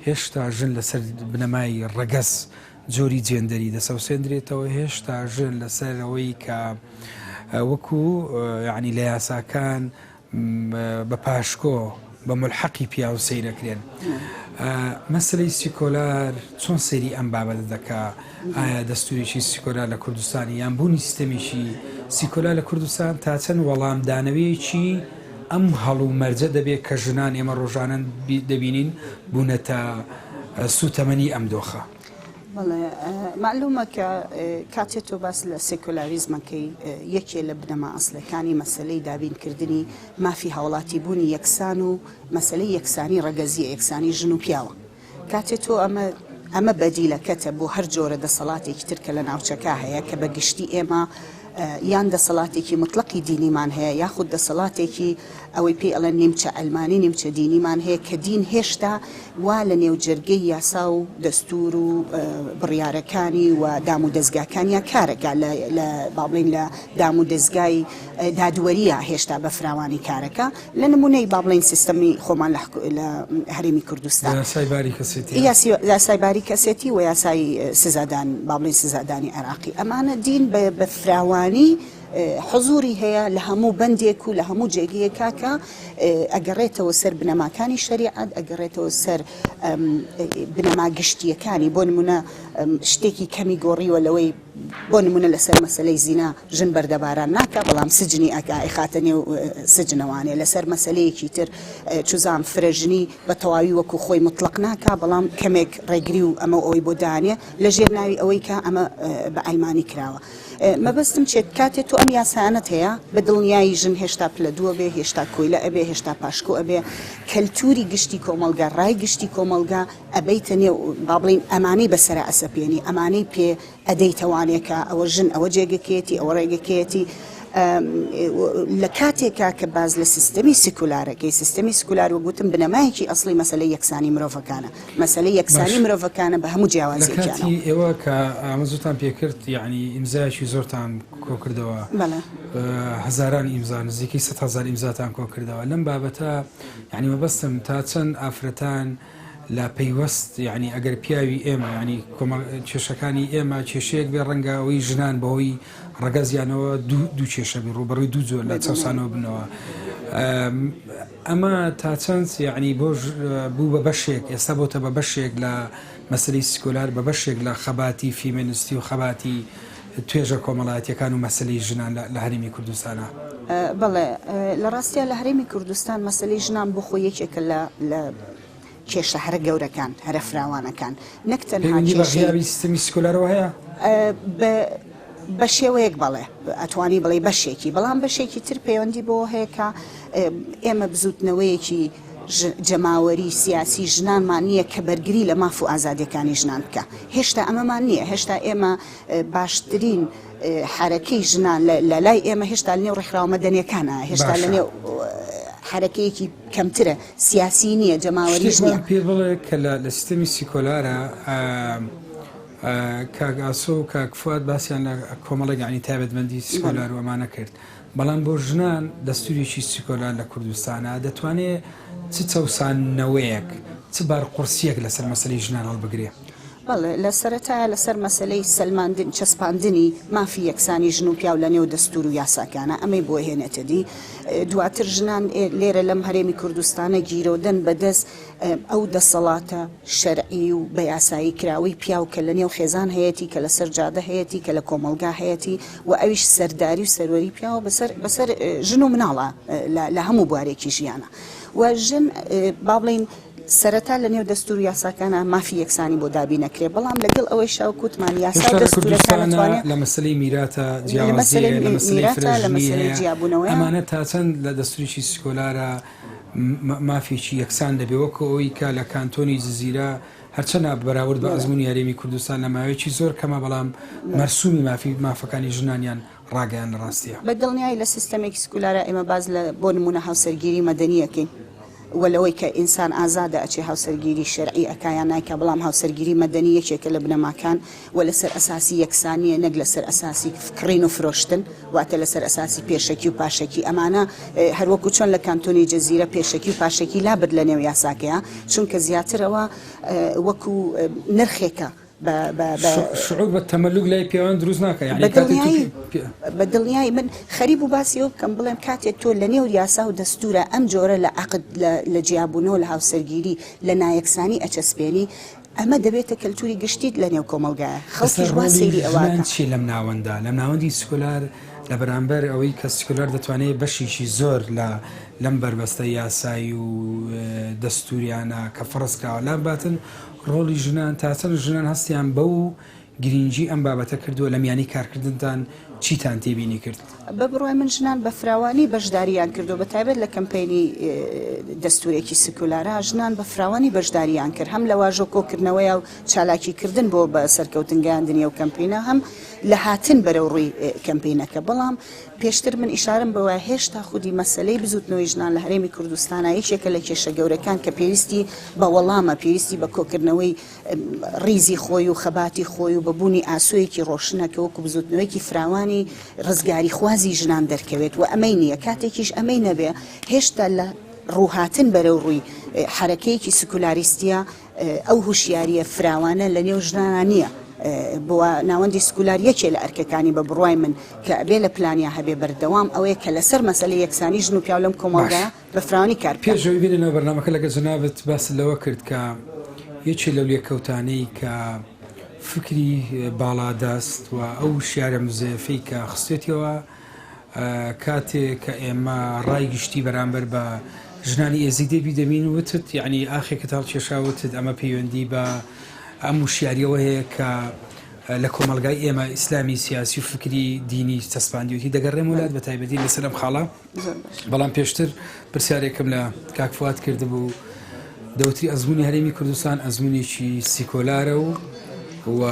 هێشتا ژن لەسەر بنەمای ڕەگەز جۆری جێندەری دەسەوسێندرێتەوە، هێشتا ژن لەسەر ئەوەی کە وەکو یعنی لە یاساکان بە پاشکۆ بە ملحەقی پیاو سەیرەکرێن. مەسەلەی سیکۆلار چۆن سەیری ئەم بابەتە دەکا؟ ئایا دەستوورێکی سیکۆلار لە کوردستان یان بوونی سیستەمێکی سیکۆلار لە کوردستان تا چەند وەڵامدانەوەیەکی ئەم هەڵومەرجە دەبێت کە ژنان ئێمە ڕۆژانە دەبینین بوونەتە سووتەمەنی ئەم دۆخە؟ بەڵێ مەعلومە کە کاتێ تۆ باس لە سێکۆلاریزم ئەکەی یەکێ لە بنەما ئەسڵەکانی مەسەلەی دابینکردنی مافی هاوڵاتیبوونی یەکسان و مەسەلەی یەکسانی ڕەگەزییە، یەکسانی ژن و پیاوە. کاتێ تۆ ئەمە ئەمە بەدیلەکەتە بۆ هەر جۆرە دەسەڵاتێکی تر کە لە ناوچەکە هەیە کە بە گشتی ئێمە یان دەسەڵاتێکی موتڵەقی دینیمان هەیە یاخود دەسەڵاتێکی ئەوەی پێی ئەڵێن نیمچە عەلمانی نیمچە دینیمان هەیە کە دین هێشتا وا لە نێو جەرگەی یاسا و دەستور و بڕیارەکانی و دام و دەزگاکانیا کارەکا لە لە با بڵێین لە دام و دەزگای دادوەرییا هێشتا بە فراوانی کارەکا لە نمونەی با بڵێین سیستەمی خۆمان لە لە هەرێمی کوردستان یاسای باری کەسێتی یاسای باری کەسێتی و یاسای سزادان با بڵێین سزادانی عێراقی ئەمانە دین بە فراوانی حزوری هەیە لە هەموو بەندێک و لە هەموو جێگەیەکا کە ئەگەڕێتەوە سەر بنەماکانی شەریعەت ئەگەڕێتەوە سەر بنەما گشتیەکانی بۆ نمونە شتێکی کەمی گۆڕیوە لەوەی بۆ نمونە لەسەر مەسلەی زینا ژن بەردەباران ناکە بەڵام سجنی ئەکا ئەیخاتە نێو سجنەوانێ لەسەر مەسلەیەکی تر چوزان فرەژنی بە تەواوی وەکو خۆی مطلق ناکا بەڵام کەمێک ڕێگری و ئەمە ئەوەی بۆ دانێ لەژێر ناوی ئەوەی کە ئەمە بە عەلمانی کراوە مەبەستم چیە کاتێ تۆ ئەم یاسایانەت هەیە بە دڵنیایی ژن هێشتا پلە دووە بێ هێشتا کۆیلە ئەبێ هێشتا پاشکۆ ئەبێ کەلتوری گشتی کۆمەڵگا ڕای گشتی کۆمەڵگا ئەبەیتە نێو با بڵێین ئەمانەی بەسەرا ئەسەپێنی ئەمانەی پێ ئەدەیتەوانێ کە ئەوە ژن ئەوە جێگەکەیەتی ئەوە ڕێگەکەیەتی لە کاتێکا کە باز لە سیستەمی سیکولارەکەی سیستەمی سیکولار وەک وتم بنەمایەکی ئەسڵی مەسەلەی یەکسانی مرۆڤەکانە مەسەلەی یەکسانی باش مرۆڤەکانە بە هەموو لە جیاوازیەکیانەوە. کاتی ئێوە کە ئامەزوتان پێکرد یەعنی ئیمزایەکی زۆرتان کۆکردەوە بەڵێ. هەزاران ئیمزا نزیکەی 100,000 ئیمزاتان کۆکردەوە لەم بابەتە یەعنی مەبەستم تا چەند ئافرەتان لە پەیوەست یەعنی ئەگەر پیاوی ئێمە یەعنی کۆمەڵ کێشەکانی ئێمە کێشەیەک بێ ڕەنگە ئەوەی ژنان بەهۆی ڕەگەزیانەوە دوو کێشە بی ڕووبەڕووی دوو جۆر لە چەوسانەوە بنەوە ئەمە تا چەند یەعنی بۆ بوو بە بەشێک ئێستا بۆتە بە بەشێک لە مەسەلەی سیکۆلار بە بەشێک لە خەباتی فیمێنستی و خەباتی توێژە کۆمەڵایەتیەکان و مەسەلەی ژنان لە هەرێمی کوردستانا؟ بەڵێ لە ڕاستیا لە هەرێمی کوردستان مەسەلەی ژنان بۆ خۆی یەکێکە لە لە کێشە هەرە گەورەکان، هەرە فراوانەکان، نەک تەنها پەیوەندی بە کێشەی. غیابی سیستەمی سیکۆلارەوە هەیە؟ بە بە شێوەیەک بەڵێ، ئەتوانی بڵێی بەشێکی، بەڵام بەشێکی تر پەیوەندی بەوە هەیە کە ئێمە بزووتنەوەیەکی جەماوەری سیاسی ژنانمان نییە کە بەرگری لە ماف و ئازادیەکانی ژنان بکا. هێشتا ئەمەمان نییە، هێشتا ئێمە باشترین حەرەکەی ژنان لە لای ئێمە هێشتا لە نێو ڕێکخراوە مەدەنیەکانە، هێشتا لە باشە. نێو حەرەکەیەکی کەمترە، سیاسی نییە، جەماوەریش شتێکمان نییە. پێ بڵێ کە لە لە سیستەمی سیکۆلارا کاک ئاسۆ و کاک فواد باسیان لە کۆمەڵێک یانی تایبەتمەندی بەڵێ. سیکۆلار و ئەمانە کرد، بەڵام بۆ ژنان دەستوورێکی سیکۆلار لە کوردستانا دەتوانێ چ چەوساندنەوەیەک، چ بارقورسییەک لەسەر مەسەلەی ژنان هەڵبگرێ؟ بەڵێ، لە سەرەتایا لەسەر مەسەلەی سەلماندن، چەسپاندنی مافی یەکسانی ژن و پیاو لە نێو دەستوور و یاساکانا ئەمەی بۆ هێنێتە دی. دواتر ژنان لێرە لەم هەرێمی کوردستانە گیرۆدەن بە دەست ئەو دەسەڵاتە شەرعی و بە یاسایی کراوەی پیاو کە لە نێو خێزان هەیەتی، کە لە سەر جادە هەیەتی، کە لە کۆمەڵگا هەیەتی و ئەویش سەرداری و سەروەری پیاوە بەسەر بەسەر ژن و مناڵا لە هەموو بوارێکی ژیانا و ژن با بڵێین سەرەتا لە نێو دەستوور و یاساکانا مافی یەکسانی بۆ دابین ئەکرێ، بەڵام لەگەڵ ئەوەیشا وەک وتمان یاسا و هێشتا لە دەستوورەکان کوردستانا ئەتوانێ لە مەسەلەی میراتە لە جیاوازی مەسەلەی هەیە، لە مەسەلەی میراتە، لە فرەژنی مەسەلەی هەیە، جیابوونەوەیە. ئەمانە تا چەند لە دەستوورێکی سیکۆلارا مافێکی یەکسان دەبێ وەکو ئەوەی کە لە کانتۆنی جزیرە هەرچەنە بەراورد بە بەڵێ. ئەزموونی هەرێمی کوردستان لە ماوەیەکی زۆر کەمە بەڵام بەڵێ. مەرسوومی مافی مافەکانی ژنانیان ڕاگەیاند لە ڕاستیا. بە دڵنیایی لە سیستەمێکی سکولارا ئێمە باس لە بۆ نموونە هاوسەرگیری مەدەنی ئەکەین و لەوەی کە ئینسان ئازادە ئەچێ هاوسەرگیری شەرعی ئەکا یان نایکا بەڵام هاوسەرگیری مەدەنی یەکێکە لە بنەماکان و لەسەر ئەساسی یەکسانیە نەک لەسەر ئەساسی کڕین و فرۆشتن واتە لەسەر ئەساسی پێشەکی و پاشەکی ئەمانە هەروەکو چۆن لە کانتۆنی جەزیرە پێشەکی و پاشەکی لابرد لە نێو یاساکەیا چونکە زیاترەوە وەکو نرخێکە. بە بە بە شعور بە تەمەلوک لای پیاوان دروست ناکا یانی بە دڵنیایی بە دڵنیایی من خەریک بوو باسی ئەوە بکەم بڵێم کاتێک تۆ لە نێو یاسا و دەستورا ئەم جۆرە لە عەقد لە لە جیابوونەوە لە هاوسەرگیری لە نایەکسانی ئەچەسپێنی ئەمە دەبێتە کەلتوری گشتیت لە نێو کۆمەڵگایە لەسەر خەڵکیش وا ڕۆڵی سەیری ئەوە ژنان ئەکا. چیە لەم ناوەندە لەم ناوەندی سکۆلار لە بەرامبەر ئەوەی کە سکۆلار دەتوانێت بەشێکی زۆر لە لەم بەربەستە یاسایی و دەستوریانە کە فەڕز کراوە لابباتن ڕۆڵی ژنان تا چەند ژنان هەستیان بەو گرینگی ئەم بابەتە کردووە لە میانەی کارکردنتان چیتان تێبینی کرد؟ بە بڕوای من ژنان بە فراوانی بەشدارییان کردووە بە تایبەت لە کەمپەینی دەستوورێکی سکولارا ژنان بە فراوانی بەشدارییان کرد هەم لە واژۆ کۆکردنەوەیا و چالاکی کردن بۆ بە سەرکەوتن گەیاندنی ئەو کەمپینە هەم لە هاتن بەرەو ڕووی کەمپینەکە بەڵام پێشتر من ئیشارەم بەوە هێشتا خودی مەسەلەی بزووتنەوەی ژنان لە هەرێمی کوردستانا یەکێکە لە کێشە گەورەکان کە پێویستی بە وەڵامە، پێویستی بە کۆکردنەوەی ڕیزی خۆی و خەباتی خۆی و بە بوونی ئاسۆیەکی ڕۆشنە کە وەکو بزووتنەوەیەکی فراوانی ڕزگاریخوازی ژنان دەرکەوێت و ئەمەی نییە. کاتێکیش ئەمەی نەبێ هێشتا لە ڕووهاتن بەرەو ڕووی حەرەکەیەکی سکولاریستییە، ئەو هوشیارییە فراوانە لە نێو ژنانا نییە. بۆ ناوەندی سکولار یەکێ لە ئەرکەکانی بە بڕوای من کە ئەبێ لە پلانیا هەبێ بەردەوام ئەوەیە کە لەسەر مەسەلەی یەکسانی ژن و پیاو لەم باش. کۆمەڵگایە بە فراوانی کار بکا. پێش ئەوەی بێینە ناو بەرنامەکە لەگەڵ جەنابت باست لەوە کرد کە یەکێ لەو لێکەوتانەی کە فکری باڵادەست و ئەو وشیارە مزەیەفەی کە خستێتیەوە کاتێ کە ئێمە ڕای گشتی بەرامبەر بە ژنانی ئێزیدی دەبین وتت یعنی ئاخێکت هەڵکێشا وتت ئەمە پەیوەندی بە ئەم وشیاریەوە هەیە کە لە کۆمەڵگای ئێمە ئیسلامی سیاسی و فکری دینی چەسپاندیوتی دەگەڕێمەوە لات بە تایبەتی لەسەر ئەم خاڵە بەڵام پێشتر پرسیارێکم لە کاک فواد کردبوو دەوتری ئەزموونی هەرێمی کوردستان ئەزموونێکی سیکۆلارە و و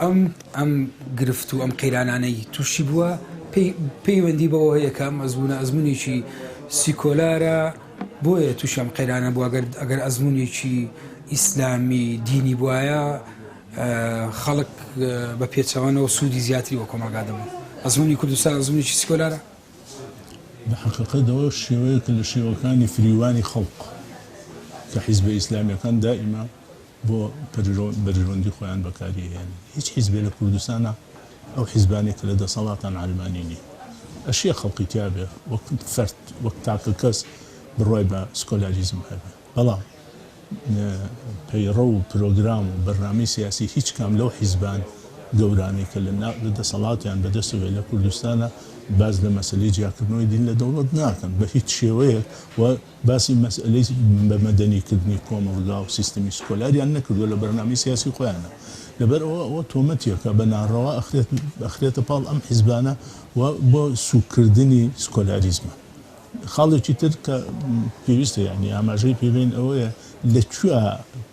ئەم ئەم گرفت و ئەم قەیرانانەی تووشی بووە پەیوەندی بەوە هەیە کە ئەم ئەزموونە ئەزموونێکی سیکۆلارە بۆیە تووشی ئەم قەیرانە بووە ئەگەر ئەگەر ئەزموونێکی ئیسلامی دینی بوایە خەڵک بە پێچەوانەوە سوودی زیاتری بۆ کۆمەڵگا دەبوو. ئەزموونی کوردستان ئەزموونێکی سیکۆلارە؟ لە حەقیقەتەوە شێوەیەکە لە شێوەکانی فریوانی خەڵک کە حیزبە ئیسلامیەکان دائیما بۆ بەرژەوەندی خۆیان بەکاری ئەهێنن. هیچ حیزبێ لە کوردستانا ئەو حیزبانەی کە لە دەسەڵاتان عەلمانی نین. ئەشێ خەڵقی تیابێ وەک فەرد وەک تاکە کەس بڕوای بە سکۆلاریزم هەبێ بەڵام پەیڕەو و پرۆگرام و بەرنامەی سیاسی هیچ کام لەو حیزبان گەورانەی کە لە دەسەڵاتیان بەدەستەوەیە لە کوردستانا باس لە مەسەلەی جیاکردنەوەی دین لە دەوڵەت ناکەن بە هیچ شێوەیەک و باسی مەسئەلەی بە مەدەنی کردنی کۆمەڵگا و سیستمی سکۆلاریان نەکردووە لە بەرنامەی سیاسی خۆیانا. لەبەر ئەوە ئەوە تۆمەتێکە بە ناڕەوا ئەخرێت ئەخرێتە پاڵ ئەم حیزبانە و بۆ سووک کردنی سکۆلاریزمە. خاڵێکی تر کە پێویستە یانی ئاماژەی پێ بەین ئەوەیە لە کوێ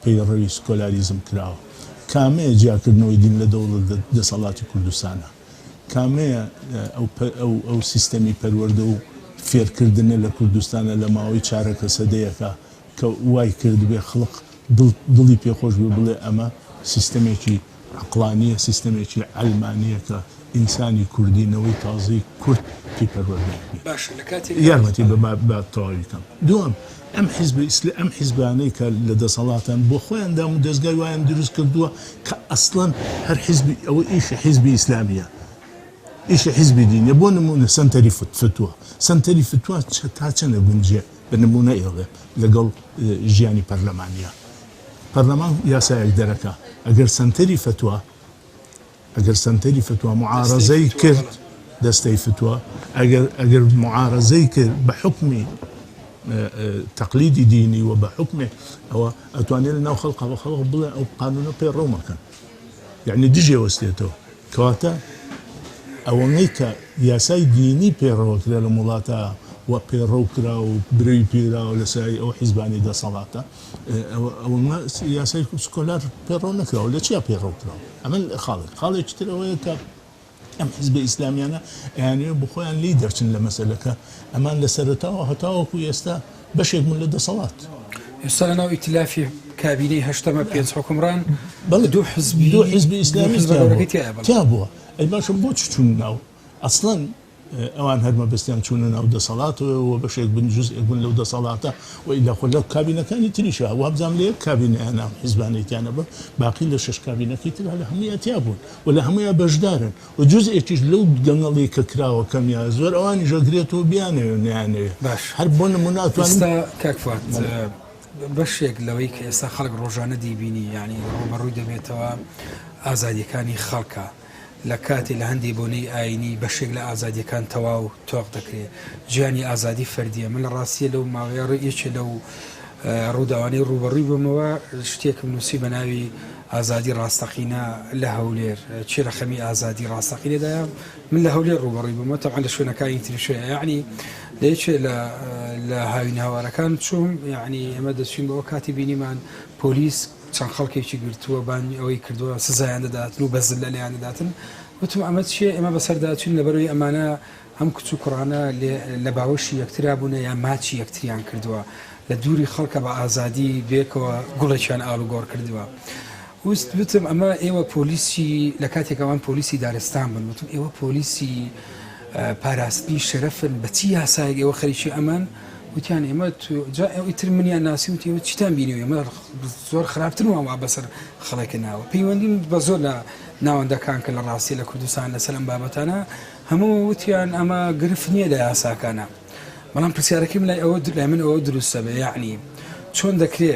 پەیڕەوی سکۆلاریزم کراوە؟ کامەیە جیاکردنەوەی دین لە دەوڵەت لە دەسەڵاتی کوردستانە؟ کامەیە ئەو ئەو ئەو سیستەمی پەروەردە و فێرکردنە لە کوردستانە لە ماوەی چارەکە سەدەیەکا کە وای کردبێ خڵق دڵ دڵی پێ خۆش بێ بڵێ ئەمە سیستەمێکی عەقڵانییە سیستەمێکی عەلمانییە کە ئینسانی کوردی نەوەی تازەی کورد پێی پەروەردە ئەبێ. باشە لە کاتێکا یارمەتی بە با با تەواوی کەم. دووەم، ئەم حیزبە ئیسلا ئەم حیزبانەی کە لە دەسەڵاتن بۆ خۆیان دام و دەزگای وایان دروست کردووە کە ئەسڵەن هەر حیزبی ئەوە ئیشی حیزبی ئیسلامیە ئیشی حیزبی دینیە بۆ نموونە سەنتەری فتوا سەنتەری فتوا تا چەند ئەگونجێ بە نموونە ئێڵێم لەگەڵ ژیانی پەرلەمانیە پەرلەمان یاسایەک دەرەکا ئەگەر سەنتەری فتوا ئەگەر سەنتەری فتوا معارەزەی کرد دەستەی فتوا ئەگەر ئەگەر معارەزەی کرد بە حوکمی تەقلیدی دینی و بە حوکمێ ئەوە ئەتوانێت لە ناو خەڵقا بە خەڵق بڵێ ئەو قانونە پەیڕەو مەکەن یعنی دژێ وەستێتەوە کەواتە ئەوەنەی کە یاسای دینی پەیڕەوە کرا لە وڵاتە و پەیڕەو کرا و برەوی پێراوە لە سای ئەو حیزبانی دەسەڵاتە ئەوەنە یاسای سکۆلار پەیڕەو نەکراوە لە چیا پەیڕەو کراوە ئەمە خاڵێک خاڵێکی تر ئەوەیە کە ئەم حیزبە ئیسلامیانە ئەیانەوێ بخۆیان لێی دەرچن لە مەسەلەکە ئەمان لە سەرەتاوە هەتاوەکو ئێستا بەشێک بوون لە دەسەڵات. ئێستا لەناو ئیتلافی کابینەی هەشتەمە پێنج حوکمڕان بەڵێ دوو حزبی دوو حزبی ئیسلامی حزبە تیا گەورەکەی بووە تیایە بەڵێ. تیا بووە ئەی باشە بۆچ چوون ناو ئەسڵەن. ئەوان هەر مەبەستیان چوونە ناو دەسەڵاتەوە و بەشێک بن جوزئێک بن لەو دەسەڵاتە و ئیلا خۆ لە کابینەکانی تریشا وابزانم لە یەک کابینەیان ئەم حیزبانەی تیا نەبوون باقی لە شەش کابینەکەی ترا لە هەموویا تیا بوون و لە هەموویا بەشدارن و جوزئێکیش لەو گەنگەڵی کە کراوە کەم یا زۆر ئەوانیش ئەگرێتەوە بیانەوێ و نەیانەوێ باش هەر بۆ نموونە ئەتوانم ئێستا کاک فواد بەشێک لەوەی کە ئێستا خەڵک ڕۆژانە دەیبینی یانی ڕووبەڕووی دەبێتەوە ئازادیەکانی خەڵکە لە کاتێ لە هەندێ بۆنەی ئایینی بەشێک لە ئازادیەکان تەواو تۆق دەکرێ ژیانی ئازادی فەردیە من لە ڕاستیە لەو ماوەیە ڕێ یەکێ لەو ڕووداوانەی ڕووبەڕووی بوومەوە شتێکم نووسی بە ناوی ئازادی ڕاستەقینە لە هەولێر کێ لە خەمی ئازادی ڕاستەقینەدایە من لە هەولێر ڕووبەڕووی بوومەوە تەبعەن لە شوێنەکانی تریش هەیە یەعنی لە یەکێ لە لە هاوینهەوارەکان چووم یەعنی ئێمە دەچووین بەوە کاتی بینیمان پۆلیس چەند خەڵکێکی گرتووە بانی ئەوەی کردووە سزایان دەداتن و بە زللە لێیان دەداتن وتم ئەمە چییە ئێمە بەسەردا چووین لەبەرەوەی ئەمانە ئەم کچ و کوڕانە لە باوەشی یەکترا بوونە یان ماچی یەکتریان کردووە لە دووری خەڵکە بە ئازادی بێکەوە گوڵێکیان ئاڵوگۆڕ کردووە وست وتم ئەمە ئێوە پۆلیسی لە کاتێک ئەوان پۆلیسی دارستان بن وتم ئێوە پۆلیسی پاراستنی شەرەفن بە چی یاسایەک ئێوە خەریکی ئەمان وتیان ئێمە جا ئیتر منیان ناسی وتی ئێوە چیتان بینیوە ئێمە زۆر خراپتر وان وا بەسەر خەڵێکە ناوە پەیوەندیم بە زۆر لە ناوەندەکان کە لە ڕاستی لە کوردستان لەسەر ئەم بابەتانە هەموو وتیان ئەمە گرفت نییە لە یاساکانە بەڵام پرسیارەکەی من لای ئەوە لای من ئەوە دروستە بێ یعنی چۆن دەکرێ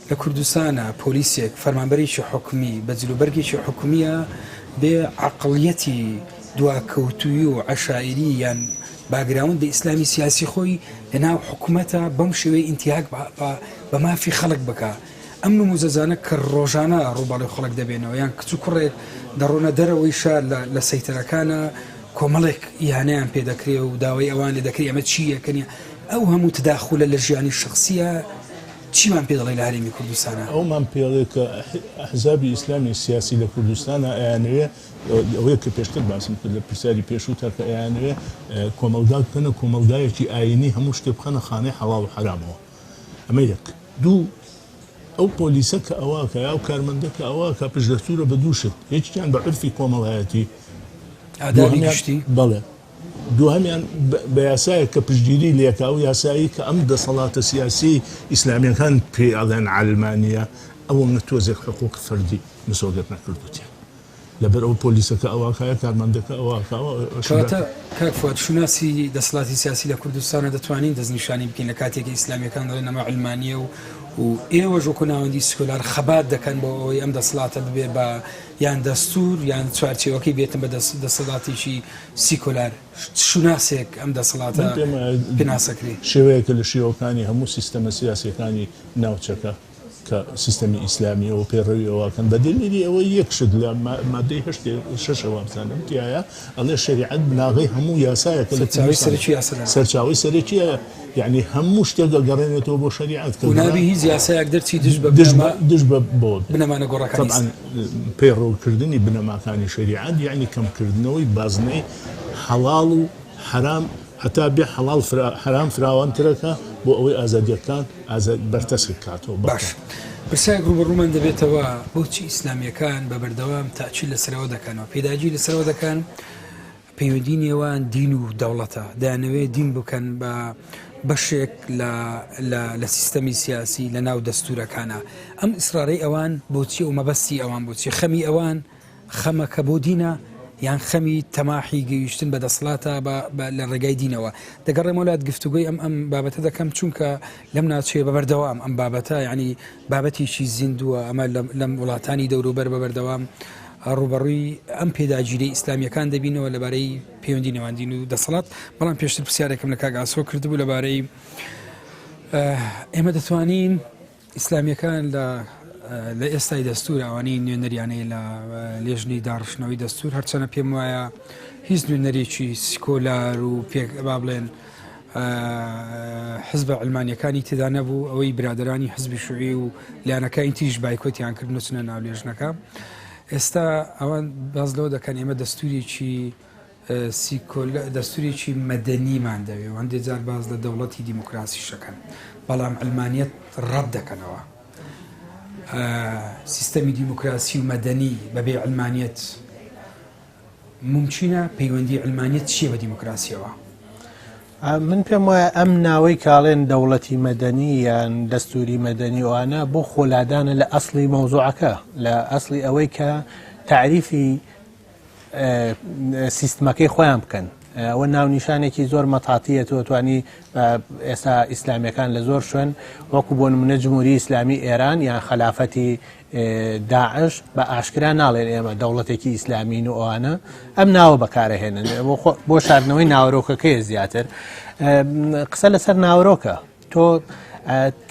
لە کوردستانا پۆلیسێک فەرمانبەرێکی حکومی بە جلوبەرگێکی حکومیە بێ عەقڵیەتی دواکەوتووی و عەشایری یان باگراوندی ئیسلامی سیاسی خۆی لە ناو حکومەتە بەم شێوەیە ئینتیهاک بە مافی خەڵک بکا ئەم نموزەجانە کە ڕۆژانە ڕووبەڕووی خەڵک دەبێنەوە یان کچ و کوڕێک دەڕۆنە دەرەوەی شار لە سەیتەرەکانە کۆمەڵێک ئیهانەیان پێ دەکرێ و داوای ئەوان لێ دەکرێ ئەمە چییە کە نیە ئەو هەموو تداخولە لە ژیانی شەخسیە چیمان پێ دەڵێی لە هەرێمی کوردستانا؟ ئەوەمان پێ ئەڵێ کە ئەحزابی ئیسلامی سیاسی لە کوردستانا ئەیانەوێ ئەوەیە کە پێشتر باسم کرد لە پرسیاری پێشووتا کە ئەیانەوێ کۆمەڵگا بکەنە کۆمەڵگایەکی ئایینی هەموو شتێ بخەنە خانەی حەڵاڵ و حەرامەوە ئەمە یەک. دوو ئەو پۆلیسە کە ئەوە ئەکا یا ئەو کارمەندە کە ئەوە ئەکا پشتدەستوورە بە دوو شت یەکیان بە عورفی کۆمەڵایەتی ئادابی گشتی. بەڵێ. دووهەمیان بە یاسایەک کە پشتگیری لێکا، ئەو یاسایەی کە ئەم دەسەڵاتە سیاسیەی ئیسلامیەکان پێی ئەڵێن عەلمانیە، ئەوەنە تۆزێک حقوقی فەردی مسۆگەر نەکردوتیان. لەبەر ئەوە پۆلیسەکە ئەوە ئەکا یا کارمەندەکە ئەوە ئەکا ئەوە کەواتە کاک فواد شوناسی دەسەڵاتی سیاسی لە کوردستانا دەتوانین دەستنیشانی بکەین لە کاتێک کە ئیسلامیەکان دەڵێن ئەمە عەلمانیە و و ئێوەش وەکو ناوەندی سکۆلار خەبات دەکەن بۆ ئەوەی ئەم دەسەڵاتە ببێ بە یان دەستور یان چوارچێوەکەی بێتن بە دەسەڵاتێکی سیکۆلار چ شوناسێک ئەم دەسەڵاتە من پێم وایە پێناسە کرێ؟ شێوەیەکە لە شێوەکانی هەموو سیستەمە سیاسیەکانی ناوچەکە کە سیستەمی ئیسلامیە و پەیڕەوی ئەوە ئەکەن بە دەلیلی ئەوەی یەک شت لە مادەی هەشت شەشە وابزانم تیایە ئەڵێ شەریعەت بناغەی هەموو یاسایەکە لە سەرچاوەی کوردستان سەرەکی یاسادانە. سەرچاوەی سەرەکیە یەعنی هەموو شتێک ئەگەڕێنێتەوە بۆ شەریعەت کە و گەڕا نابی هیچ یاسایەک دەرچی دژ بە دژ بنەما بە دژ بە بەوە بێت. بنەما نەگۆڕەکانی تەبعەن ئیسلام. پەیڕەوکردنی بنەماکانی شەریعەت یەعنی کەمکردنەوەی بازنەی حەڵاڵ و حەرام هەتا بێ حەڵاڵ فرا حەرام فراوانترەکا بۆ ئەوەی ئازادیەکان ئازاد بەرتەسک کاتەوە باش بەڵکە. پرسیارێک ڕووبەڕوومان دەبێتەوە بۆچی ئیسلامیەکان بە بەردەوام تەئکید لەسەرەوە دەکەنەوە پێداگیری لەسەرەوە دەکەن پەیوەندی نێوان دین و دەوڵەتە، دەیانەوێت دین بکەن بە بەشێک لە لە لە سیستەمی سیاسی لە ناو دەستوورەکانا. ئەم ئیسرارەی ئەوان بۆچیە و مەبەستی ئەوان بۆچیە؟ خەمی ئەوان خەمەکە بۆ دینە یان خەمی تەماحی گەیشتن بە دەسەڵاتە بە بە لە ڕێگای دینەوە؟ دەگەڕێمەوە لات گفتوگۆی ئەم ئەم بابەتە دەکەم چونکە لەم ناوچەیە بە بەردەوام ئەم بابەتە یانی بابەتێکی زیندووە ئەمە لەم وڵاتانی دەوروبەر بە بەردەوام ڕووبەڕووی ئەم پێداگیرەی ئیسلامییەکان دەبینەوە لەبارەی پەیوەندی نێوان دین و دەسەڵات، بەڵام پێشتر پرسیارێکم لە کاک ئاسۆ کردبوو لەبارەی ئێمە دەتوانین ئیسلامییەکان لە لە ئێستای دەستور ئەوانەی نوێنەریانەیە لە لێژنەی داڕشتنەوەی دەستور هەرچەنە پێم وایە هیچ نوێنەرێکی سیکۆلار و پێک با بڵێن حزبە عیلمانیەکانی تێدا نەبوو، ئەوەی برادەرانی حزبی شوعی و لایەنەکانی تریش بایکۆتیان کرد نەچنە ناو لێژنەکە. ئێستا ئەوان باس لەوە دەکەن ئێمە دەستورێکی دەستورێکی مەدەنیمان دەوێ و هەندێک جار باس لە دەوڵەتی دیموکراسیش دەکەن، بەڵام عیلمانیەت ڕەت دەکەنەوە. سیستەمی دیموکراسی و مەدەنی بەبێ عیلمانیەت. مومکینە؟ پەیوەندی عیلمانیەت چییە بە دیموکراسیەوە؟ من پێم وایە ئەم ناوەی کاڵێن دەوڵەتی مەدەنی یان دەستوری مەدەنی ئەوانە بۆ خۆلادانە لە ئەسڵی مەوزوعەکە لە ئەسڵی ئەوەی کە تەعریفی سیستمەکەی خۆیان بکەن ئەوە ناونیشانێکی زۆر مەتاتیە تۆ توانی ئێستا ئیسلامیەکان لە زۆر شوێن وەکو بۆ نمونە جمهوری ئیسلامی ئێران یان خەلافەتی داعش بە ئاشکرا ناڵێن ئێمە دەوڵەتێکی ئیسلامین و ئەوانە ئەم ناوە بەکارەهێنن بۆ شاردنەوەی ناوەرۆکەکەی زیاتر قسە لەسەر ناوەرۆکە تۆ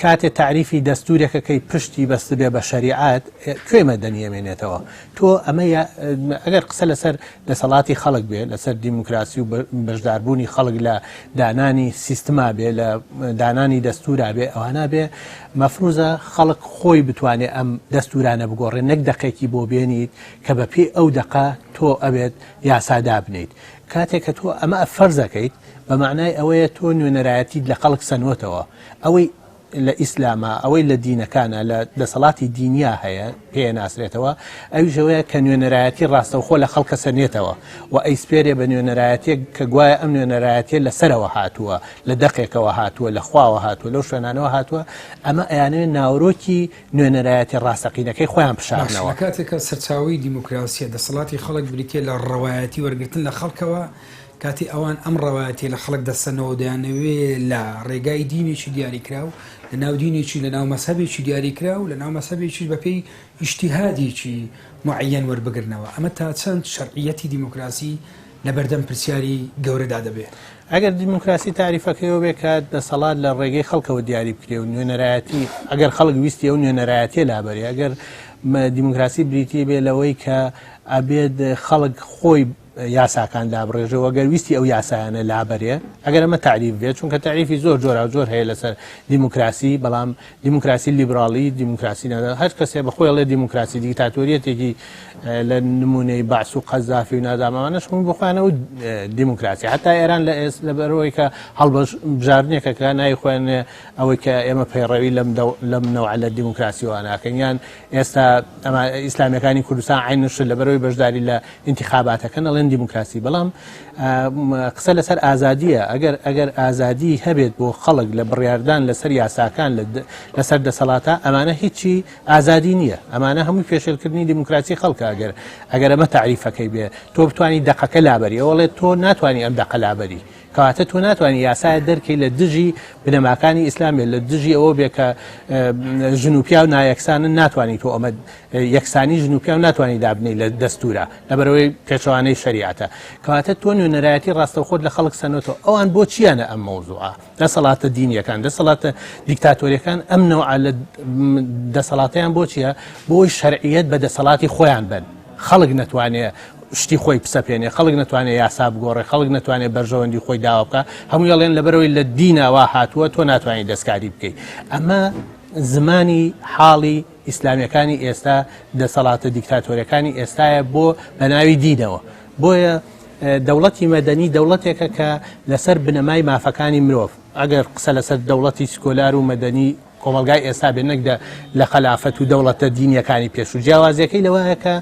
کاتێ تاریفی دەستورێکەکەی پشتی بەستبێ بە شەریعات کوێ مەدەنی ئەمێنێتەوە تۆ ئەمە ئەگەر قسە لەسەر دەسەڵاتی خەڵک بێ لەسەر دیموکراسی و بەشداربوونی خەڵک لە دانانی سیستما بێ لە دانانی دەستورا بێ ئەوانە بێ مەفروزە خەڵک خۆی بتوانێ ئەم دەستورانە بگۆڕێ نەک دەقێکی بۆ بێنیت کە بە پێی ئەو دەقە تۆ ئەبێت یاسا دابنیت کاتێک کە تۆ ئەمە فەرزەکەیت بە مەعنای ئەوەیە تۆ نوێنەرایەتیت لە خەڵک سەنوەتەوە ئەوەی لە ئیسلاما ئەوەی لە دینەکانە لە دەسەڵاتی دینیا هەیە پێ ناسرێتەوە ئەویش ئەوەیە کە نوێنەرایەتی ڕاستەوخۆ لە خەڵکە سەنێتەوە و ئەیسپێرێ بە نوێنەرایەتێک کە گوایە ئەم نوێنەرایەتیە لە سەرەوە هاتووە لە دەقێکەوە هاتووە لە خواوە هاتووە لەو شوێنانەوە هاتووە ئەمە ئەیانەوێت ناوەرۆکی نوێنەرایەتی ڕاستەقینەکەی خۆیان باشە بشارنەوە. لە کاتێکا سەرچاوەی دیموکراسیە دەسەڵاتی خەڵک بریتیە لە ڕەوایەتی وەرگرتن لە خەڵکەوە، کاتێ ئەوان ئەم ڕەوایەتیە لە خەڵک دەسەنەوە و دەیانەوێ لە ڕێگای دینێکی دیاریکراو، لە ناو دینێکی لە ناو مەزهەبێکی دیاریکراو، لە ناو مەزهەبێکیش بە پێی ئیجتیهادێکی موعەیەن وەربگرنەوە، ئەمە تا چەند شەرعیەتی دیموکراسی لە بەردەم پرسیاری گەورەدا دەبێ؟ ئەگەر دیموکراسی تاریفەکەی ئەوە بێ کە دەسەڵات لە ڕێگەی خەڵکەوە دیاری بکرێ و نوێنەرایەتی ئەگەر خەڵک ویستی ئەو نوێنەرایەتیە لابەرێ، ئەگەر دیموکراسی بریتی بێ لەوەی کە ئەبێت خەڵک خۆی یاساکان دابڕێژێ و ئەگەر ویستی ئەو یاسایانە لابەرێ، ئەگەر ئەمە تەعریف بێت، چونکە تەعریفی زۆر جۆراوجۆر هەیە لەسەر دیموکراسی، بەڵام دیموکراسی لیبراڵی، دیموکراسی نازانم هەر کەسێ بە خۆی ئەڵێ دیموکراسی، دیکتاتۆریەتێکی لە نموونەی بەعس و قەزافی و نازانم ئەوانەش هەموو بە خۆیان ئەو دیموکراسی. حەتا ئێران لە ئێس لەبەرئەوەی کە هەڵبژاردنێکە کە ناوی خۆیان ئەوەی کە ئێمە پەیڕەوی لەم لەم نەوعە لە دیموکراسیەوە ناکەین، یان ئێستا ئیسلامیەکانی کوردستان عەین شت لەبەرئەوەی بەشداری لە ئینتیخاباتەکەن ئەڵێن دیموکراسی بەڵام قسە لەسەر ئازادیە ئەگەر ئەگەر ئازادی هەبێت بۆ خەڵک لە بڕیاردان لەسەر یاساکان لەسەر دەسەڵاتە ئەمانە هیچی ئازادی نییە ئەمانە هەمووی پێشێلکردنی دیموکراسی خەڵکە ئەگەر ئەگەر ئەمە تاریفەکەی بێ تۆ بتانی دەقەکە لابەری ئەوڵێت تۆ ناتوانانی ئەم دەقە لابەری کەواتە تۆ ناتوانانی یاسایە دەرکەی لە دژی بنەماکانی ئیسلام بێت لە دژی ئەوە بێ کە ژن و پیاو نایەکسانن ناتوانانی تۆ ئەمە یەکسانی ژن و پیاو ناتوانانی دابنەی لە دەستورا لەبەرەوەی پێچەوانەی شەریعەتە کەواتە تۆ نوێنەرایەتی ڕاستەوخۆت لە خەڵک سەنەوەتەوە ئەوان بۆ چیانە ئەم مەوزوعە دەسەڵاتە دینیەکان دەسەڵاتە دیکتاتۆریەکان ئەم نەوعە لە دەسەڵاتیان بۆ چییە بۆی شەرعیەت بە دەسەڵاتی خۆیان بن خەڵک نەتوانێ شتی خۆی بسەپێنێ خەڵک نەتوانێت یاسا بگۆڕێ خەڵک نەتوانێت بەرژەوەندی خۆی داوا بکە هەموو یاڵێن لەبەرەوەی لە دیناوا هاتووە تۆ ناتوانانی دەستکاری بکەیت ئەمە زمانی حاڵی ئیسلامیەکانی ئێستا دەسەڵاتە دیکتاتۆرەکانی ئێستایە بۆ بەناوی دینەوە بۆیە دەوڵەتی مەدەنی دەوڵەتێکە کە لەسەر بنەمای مافەکانی مرۆڤ ئەگەر قسە لەسەر دەوڵەتی سکۆلار و مەدەنی کۆمەڵگای ئێستا بێ نەک لە خەلافەت و دەوڵەتە دینیەکانی پێشوو جیاوازیەکەی لەوایە کە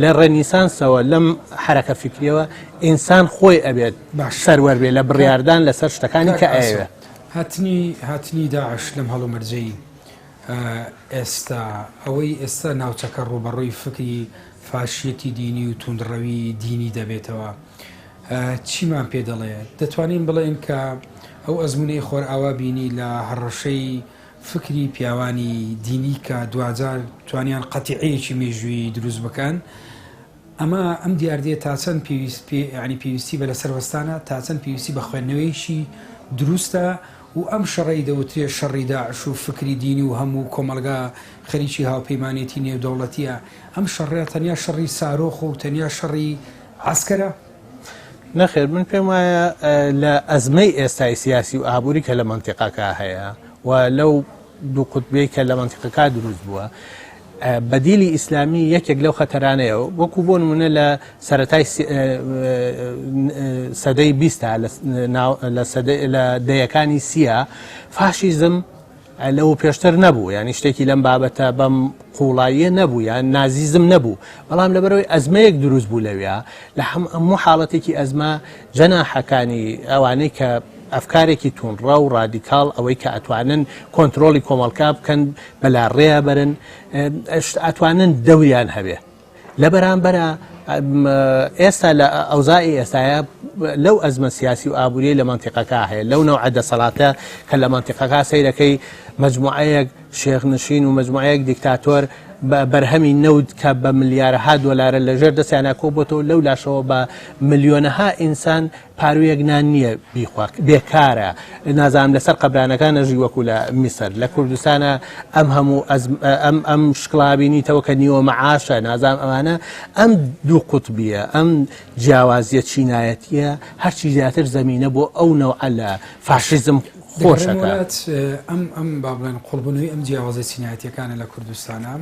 لە ڕێنیسانسەوە لەم حرەکە فکریەوە ئینسان خۆی ئەبێت باش سەروەر بێ لە بڕیاردان لەسەر شتەکانی کاک کە ئاسۆ ئەیەوێ. هاتنی هاتنی داعش لەم هەڵومەرجەی ئێستا، ئەوەی ئێستا ناوچەکە ڕووبەڕووی فکری فاشیەتی دینی و توندڕەوی دینی دەبێتەوە، چیمان پێ دەڵێ؟ دەتوانین بڵێین کە ئەو ئەزموونەی خۆرئاوا بینی لە هەڕەشەی فکری پیاوانی دینی کە دواجار توانیان قەتیعەیەکی مێژوویی دروست بکەن، ئەمە ئەم دیاردەیە تا چەند پێویست پێ یانی پێویستی بە لەسەر وەستانە، تا چەند پێویستی بە خوێندنەوەیەکی دروستە و ئەم شەڕەی دەوترێ شەڕی داعش و فکری دینی و هەموو کۆمەڵگا خەریکی هاوپەیمانێتی نێودەوڵەتیە، ئەم شەڕە تەنیا شەڕی سارۆخ و تەنیا شەڕی عەسکەرە؟ نەخێر من پێم وایە لە ئەزمەی ئێستای سیاسی و ئابووری کە لە مەنتیقەکە هەیە و لەو دوو قوتبیەی کە لە مەنتیقەکە دروست بووە بەدیلی ئیسلامی یەکێک لەو خەتەرانەیە وەکو بۆ نمونە لە سەتای سەدەی بیستا لە دەیەکانی سیە فاشیزم لەوە پێشتر نەبوو یانی شتێکی لەم بابەتە بەم قوڵاییە نەبوو یان نازیزم نەبوو بەڵام لەبەرەوەی ئەزمەیەک دروست بوو لەویا لە هەموو حاڵەتێکی ئەزمە جەناحەکانی ئەوانەی کە ئەفکارێکی توندڕە و ڕادیکاڵ ئەوەی کە ئەتوانن کۆنتترۆلی کۆمەڵکا بکەن بەلا ڕێیا بەرن ئەتوانن دەوریان هەبێ لە بەرامبەرا ئێستا لە ئەوزائی ئێستاە لەو ئەزمە سیاسی و ئابووریە لە مەنتیقەکە هەیە لەو نەوعە دەسەڵاتە کە لە مەنتیقەکە سەیرەکەی مجموعەیەک شێخنشین و مجموعەیەک دیکتاتۆر بە بەرهەمی نەوت کە بە ملیارەها دۆلارە لەژێر دەستیانە کۆبۆتەوە لەو لاشەوە بە ملیۆنەها ئینسان پارویەک نان نییە بیخوا بێکارە نازانم لەسەر قەبرانەکان نەژی وەکو لە میسر لە کوردستانە ئەم هەموو ئەم ئەم شکڵابینیتەوە کە نیوە مەعاشە نازانم ئەمانە ئەم دوو قوتبیە ئەم جیاوازیە چینایەتیە هەرچی زیاتر زەمینە بۆ ئەو نەوعە لە فاشیزم خۆشەکە ئەم ئەم با بڵێن قوڵبوونەوەی ئەم جیاوازە چینایەتیەکانە لە کوردستانە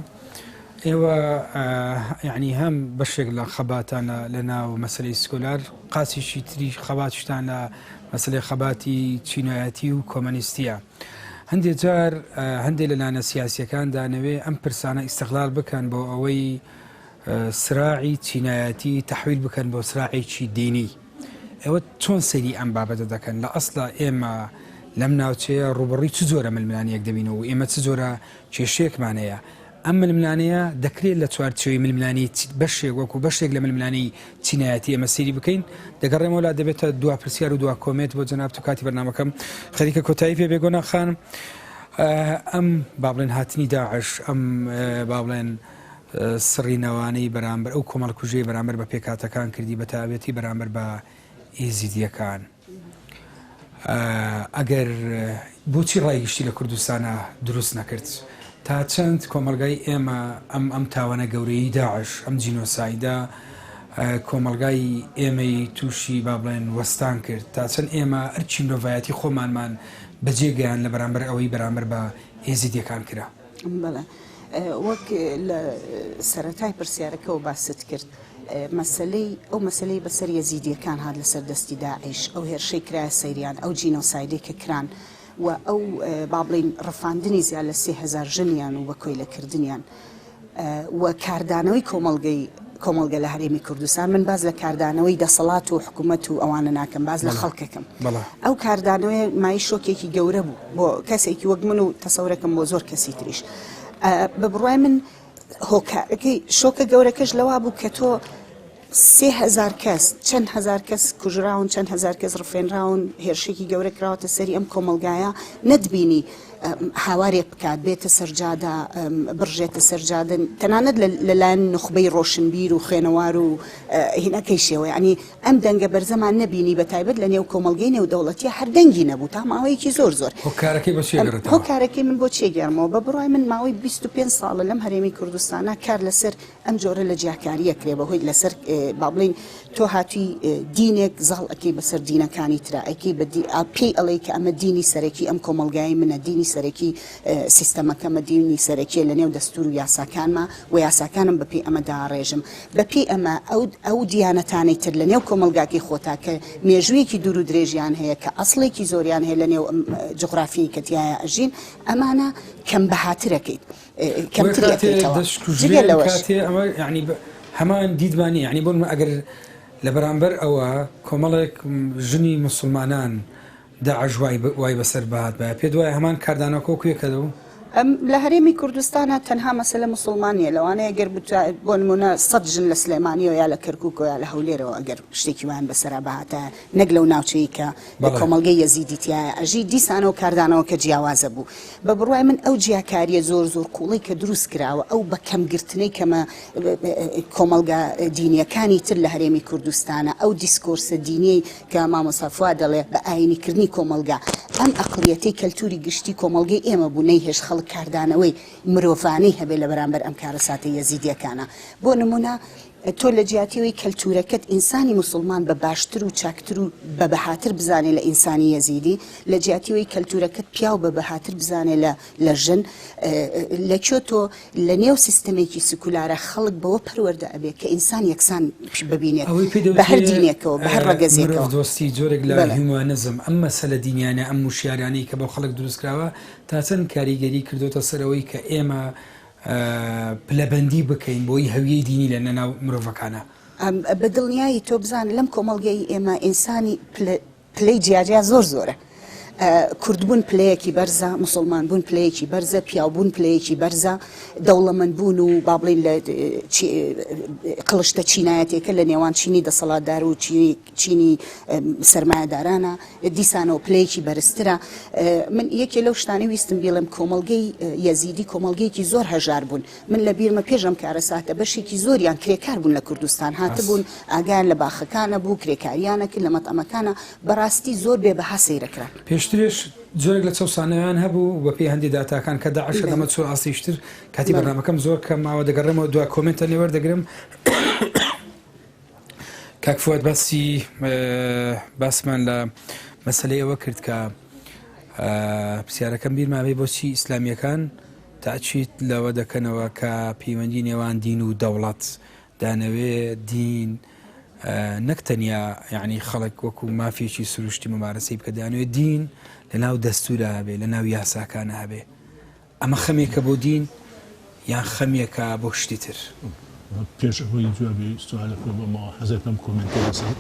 ئێوە یەعنی هەم بەشێک لە خەباتان لە ناو مەسەلەی سکۆلار قاچێکی تری خەباتیشتان لە مەسەلەی خەباتی چینایەتی و کۆمەنیستیە. هەندێک جار هەندێک لە لایەنە سیاسیەکان دانەوێ ئەم پرسانە ئیستغلال بکەن بۆ ئەوەی سراعی چینایەتی تەحویل بکەن بۆ سراعێکی دینی. ئێوە چۆن سەیری ئەم بابەتە دەکەن؟ لە ئەسڵا ئێمە لەم ناوچەیە ڕووبەڕووی چ جۆرە ململانێیەک دەبینەوە و ئێمە چ جۆرە کێشەیەکمان هەیە؟ ئەم ململانێیە دەکرێت لە چوارچێوەی ململانێی بەشێک وەکو بەشێک لە ململانێی چینایەتی ئێمە سەیری بکەین؟ دەگەڕێمەوە لا دەبێتە دوا پرسیار و دوا comment بۆ جەنابت و کاتی بەرنامەکەم خەریکە کۆتایی پێ بێ گۆنا خان ئەم با بڵێن هاتنی داعش ئەم با بڵێن سڕینەوانەی بەرامبەر ئەو کۆمەڵکوژیەی بەرامبەر بە پێکهاتەکان کردی بە تایبەتی بەرامبەر بە ئێزیدیەکان ئەگەر بۆچی ڕای گشتی لە کوردستانە دروست نەکرد تا چەند کۆمەلگای ئێمە ئەم ئەم تاوانە گەورەی داعش ئەم جینۆسایدە کۆمەلگای ئێمەی تووشی با بڵێن وەستان کرد تا چەند ئێمە ئەرکی مرۆڤایەتی خۆمانمان بەجێگەیان لە بەرامبەر ئەوەی بەرامبەر بە ئێزیدیەکان کرا. بەڵێ وەک لە سەرەتای پرسیارەکەەوە باست کرد مەسلەی ئەو مەسلەی بەسەر یەزیدیەکان هات لەسەر دەستی داعش ئەو هێرشەی کرایە سەیریان ئەو جینۆسایدەی کە کران و ئەو با بڵین ڕفاندنی زیاد لە 3000 ژنیان و بە کۆیلەکردنیان و کاردانەوەی کۆمەڵگەی کۆمەڵگە لە هەرێمی کوردستان من باس لە کاردانەوەی دەسەڵات و حکوومەت و ئەوانە ناکەم باس لە خەڵکەکەم ئەو کاردانەوەی مای شۆکێکی گەورە بوو بۆ کەسێکی وەک من و تەسەورەکەم بۆ زۆر کەسی تریش بە بڕای من هۆکارەکەی شۆکە گەورەکەش لەوا بوو کە تۆ 3000 کەس چەند هزار کەس کوژراون چەند هزار کەس ڕفێنراون هێرشێکی گەورە کراوەتە سەری ئەم کۆمەلگایە نەتبینی هاوارێک بکات، بێتە سەر جادە، بڕژێتە سەر جادە، تەنانەت لەلایەن نوخبەی ڕۆشنبیر و خوێنەوار و هینەکەیشەوە، یانی ئەم دەنگە بەرزەمان نەبینی، بە تایبەت لە نێو کۆمەڵگەی نێودەوڵەتییا هەر دەنگی نەبوو تا ماوەیەکی زۆر زۆر. هۆکارەکەی بۆ چی ئەگەڕێتەوە؟ هۆکارەکەی من بۆ چی ئەگێڕمەوە؟ بە بڕوای من ماوەی 25 ساڵە لەم هەرێمی کوردستانە کار لەسەر ئەم جۆرە لە جیاکارییە کرێ بە هۆی لەسەر با بڵێین تۆ هاتووی دینێک زاڵ ئەکەی بەسەر دینەکانی ترا ئەیکەی بە دی پێی ئەڵێی کە ئەمە دینی سەرەکی ئەم کۆمەڵگای منە دینی سەرەکی سیستەمەکەمە دینی سەرەکیە لە نێو دەستور و یاساکانما و یاساکانم بەپێی ئەمە داڕێژم بەپێی ئەمە ئەو ئەو دیانەتانەی تر لە نێو کۆمەڵگاکەی خۆتا کە مێژوویەکی دوور و درێژیان هەیە کە ئەسڵێکی زۆریان هەیە لە نێو جوغرافیای کە تیایا ئەژین ئەمانە کەم بەهاترەکەیت کەمتری ئەکەیتەوە جگە لەوەش. کاتێ ئەمە یعنی هەمان دیدمان نیە یعنی بۆ ئەگەر لە بەرامبەر ئەوە کۆمەڵێک ژنی موسڵمانان داعش وای وای بەسەر بهاتبایە پێت وایە هەمان کاردانەوەکە وەکو یەکە دەبوو؟ لە هەرێمی کوردستانا تەنها مەسەلە موسڵمان نیە لەوانەیە گەر بۆ نمونە سەد ژن لە سلێمانیەوە یا لە کەرکوکەوە یا لە هەولێرەوە ئەگەر شتێکی وایان بەسەرا بهاتایە نەک لەو ناوچەی کە کۆمەڵگەی یەزیدی تیایە ئەژی، دیسانەوە کاردانەوەکە جیاوازە بوو. بە بڕوای من ئەو جیاکارییە زۆر زۆر قووڵەی کە دروست کراوە، ئەو بە کەم گرتنەی کە کۆمەڵگا دینییەکانی تر لە هەرێمی کوردستانە، ئەو discourse ە دینییەی کە مامۆستا فواد دەڵێ بە ئایینیکردنی کۆمەڵگا، ئەم ئەقڵیەتەی کەلتووری گشتی کۆمەڵگەی ئێمە بوو نەیهێشت خەڵک کاردانەوەی مرۆڤانەی هەبێ لە بەرامبەر ئەم کارەساتە یەزیدییەکانە. بۆ نموونە. تۆ لە جیاتی ئەوەی کەلتورەکەت ئینسانی موسڵمان بە باشتر و چاکتر و بە بەهاتر بزانێ لە ئینسانی یەزیدی، لە جیاتی ئەوەی کەلتورەکەت پیاو بە بەهاتر بزانێ لە لە ژن، لە کوێ تۆ لە نێو سیستەمێکی سکولارە خەڵک بەوە پەروەردە ئەبێ کە ئینسان یەکسان ببینێت ئەوەی پێی بە هەر دەوترێ دینێکەوە بە هەر ڕەگەزێکەوە. مرۆڤدۆستی، جۆرێک لە بەڵێ. هیومانزم، ئەم مەسەلە دینیانە، ئەم وشیارانەی کە بۆ خەڵک دروست کراوە تا چەند کاریگەری کردۆتە سەر ئەوەی کە ئێمە پلەبەندی بکەین بۆی هەویەی دینی لە ناو مرۆڤەکانا. بە دڵنیایی تۆ بزانە لەم کۆمەڵگەی ئێمە ئینسانی پلە پلەی جیاجیا زۆر زۆرە. کوردبوون پلەیەکی بەرزە، موسڵمان بوون پلەیەکی بەرزە، پیاوبوون پلەیەکی بەرزە، دەوڵەمەند بوون و با بڵێین لە قڵشتە چینایەتیەکە لە نێوان چینی دەسەڵاتدار و چینی چینی سەرمایەدارانە دیسانەوە پلەیەکی بەرزترە. من یەکێ لەو شتانەی ویستم بیڵێم کۆمەڵگەی یەزیدی کۆمەڵگەیەکی زۆر هەژار بوون. من لە بیرمە پێش ئەم کارەساتە بەشێکی زۆریان کرێکار بوون لە کوردستان هاتبوون ئاگایان لە باخەکانە بوو کرێکاریانە کرد لە مەتعەمەکانە بەڕاستی زۆر بێ بەها سەیرەکران. پێشترێش جۆرێک لە چەوسانەوەیان هەبوو و بەپێی هەندێ داتاکان کە داعش ئەمە چووە ئاستێکی تر کاتی بەرنامەکەم زۆر کەم ماوە دەگەڕێمەوە دوا کۆمێنتە لێ وەردەگرم. کاک فواد باسی باسمان لە مەسلەی ئەوە کرد کە پرسیارەکەم بیرمابێ بۆچی ئیسلامیەکان تاچیت لەوە دەکەنەوە کە پەیوەندی نێوان دین و دەوڵەت دانەوێ دین نەک تەنیا یعنی خەڵک وەکو مافێکی سروشتی ممارەسەی بکە دانوێ دین لە ناو دەستورا هەبێ لە ناو یاساکان هەبێ ئەمە خەمێکە بۆ دین یان خەمێکە بۆ شتی تر؟ پێش ئەوەی جوابی سوالەکە بەمەوە حەزەکەم کۆمێنتێ لەسەر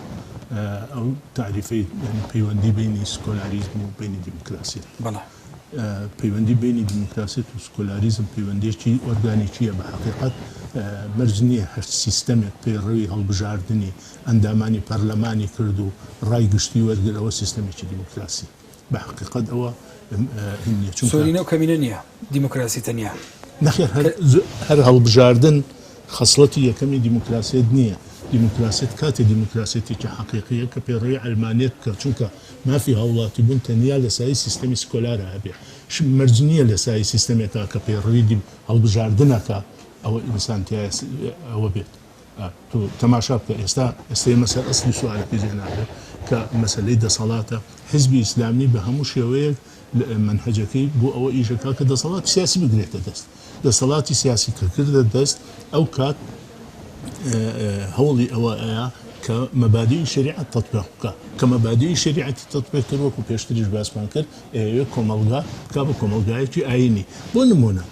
ئەو تاریفەی یانی پەیوەندی بینی سکۆلاریزم و بینی دیموکراسیەت. بەڵێ. پەیوەندی بینی دیموکراسیەت و سکۆلاریزم پەیوەندیەکی ئۆرگانیکیە بە حەقیقەت مەرج نییە هەر سیستەمێک پەیڕەوی هەڵبژاردنی ئەندامانی پەرلەمانی کرد و ڕای گشتی وەرگر ئەوە سیستەمێکی دیموکراسی. بە حەقیقەت ئەوە هین نیە چونکە. زۆرینە و کەمینە نیە دیموکراسی تەنیا. نەخێر هەر هەر هەڵبژاردن خەسڵەتی یەکەمی دیموکراسیەت نیە، دیموکراسیەت کاتێ دیموکراسیەتێکی حەقیقیە کە پەیڕەوی عەلمانیەت بکا چونکە مافی هاوڵاتی بوون تەنیا لە سایەی سیستەمی سکۆلارا هەبێ مەرج نیە لە سایەی سیستەمێکا کە پەیڕەوی هەڵبژاردنەکا ئەوە ئینسان تیایا ئەوە بێت. تۆ تەماشا بکە ئێستا ئێستا ئێمە سەر ئەسلی سوالەکەی جەنابت کە مەسەلەی دەسەڵاتە حزبی ئیسلامی بە هەموو شێوەیەک مەنهەجەکەی بۆ ئەوە ئیش ئەکا کە دەسەڵاتی سیاسی بگرێتە دەست دەسەڵاتی سیاسی کە کردە دەست ئەو کات هەوڵی ئەوە ئەیا کە مەبادیئی شەریعەت تەتبیق بکا کە مەبادیئی شەریعەتی تەتبیق کرد وەکو پێشتریش باسمان کرد ئەیەوێ کۆمەڵگا بکا بە کۆمەڵگایەکی ئایینی بۆ نموونە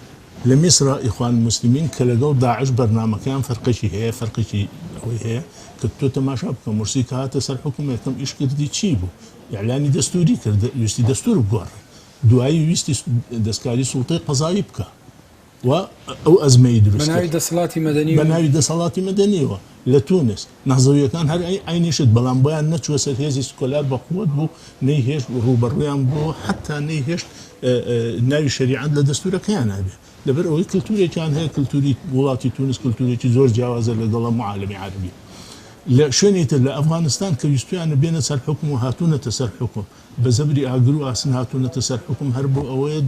لە میسرا ئیخوان موسلمین کە لەگەڵ داعش بەرنامەکەیان فەرقێکی هەیە فەرقێکی ئەوەی هەیە کە تۆ تەماشا بکە مورسی کە هاتە سەر حوکم یەکەم ئیش کردی چی بوو ئیعلانی دەستوری کرد ویستی دەستور بگۆڕێ دوایی ویستی دەستکاری سوڵتەی قەزایی بکا و ئەو ئەزمەی دروست بە ناوی کرد دەسەڵاتی مەدەنی بە و ناوی دەسەڵاتی مەدەنیەوە لە تونس نەهزەویەکان هەر عەینی شت بەڵام بۆیان نەچووە سەر هێزی سکۆلار بە قوت بوو نەیهێشت ڕووبەڕوویان بووەوە حەتا نەیهێشت ناوی شەریعەت لە دەستوورەکەیانا بێ لەبەر ئەوەی کلتورێکیان هەیە کلتوری وڵاتی تونس کلتورێکی زۆر جیاوازە لەگەڵ عالەمی عەرەبی لە شوێنی تر لە ئەفغانستان کە ویستویانە بێنە سەر حوکم و هاتوونەتە سەر حوکم بە زەبری ئاگر و ئاسن هاتوونەتە سەر حوکم هەر بۆ ئەوەیە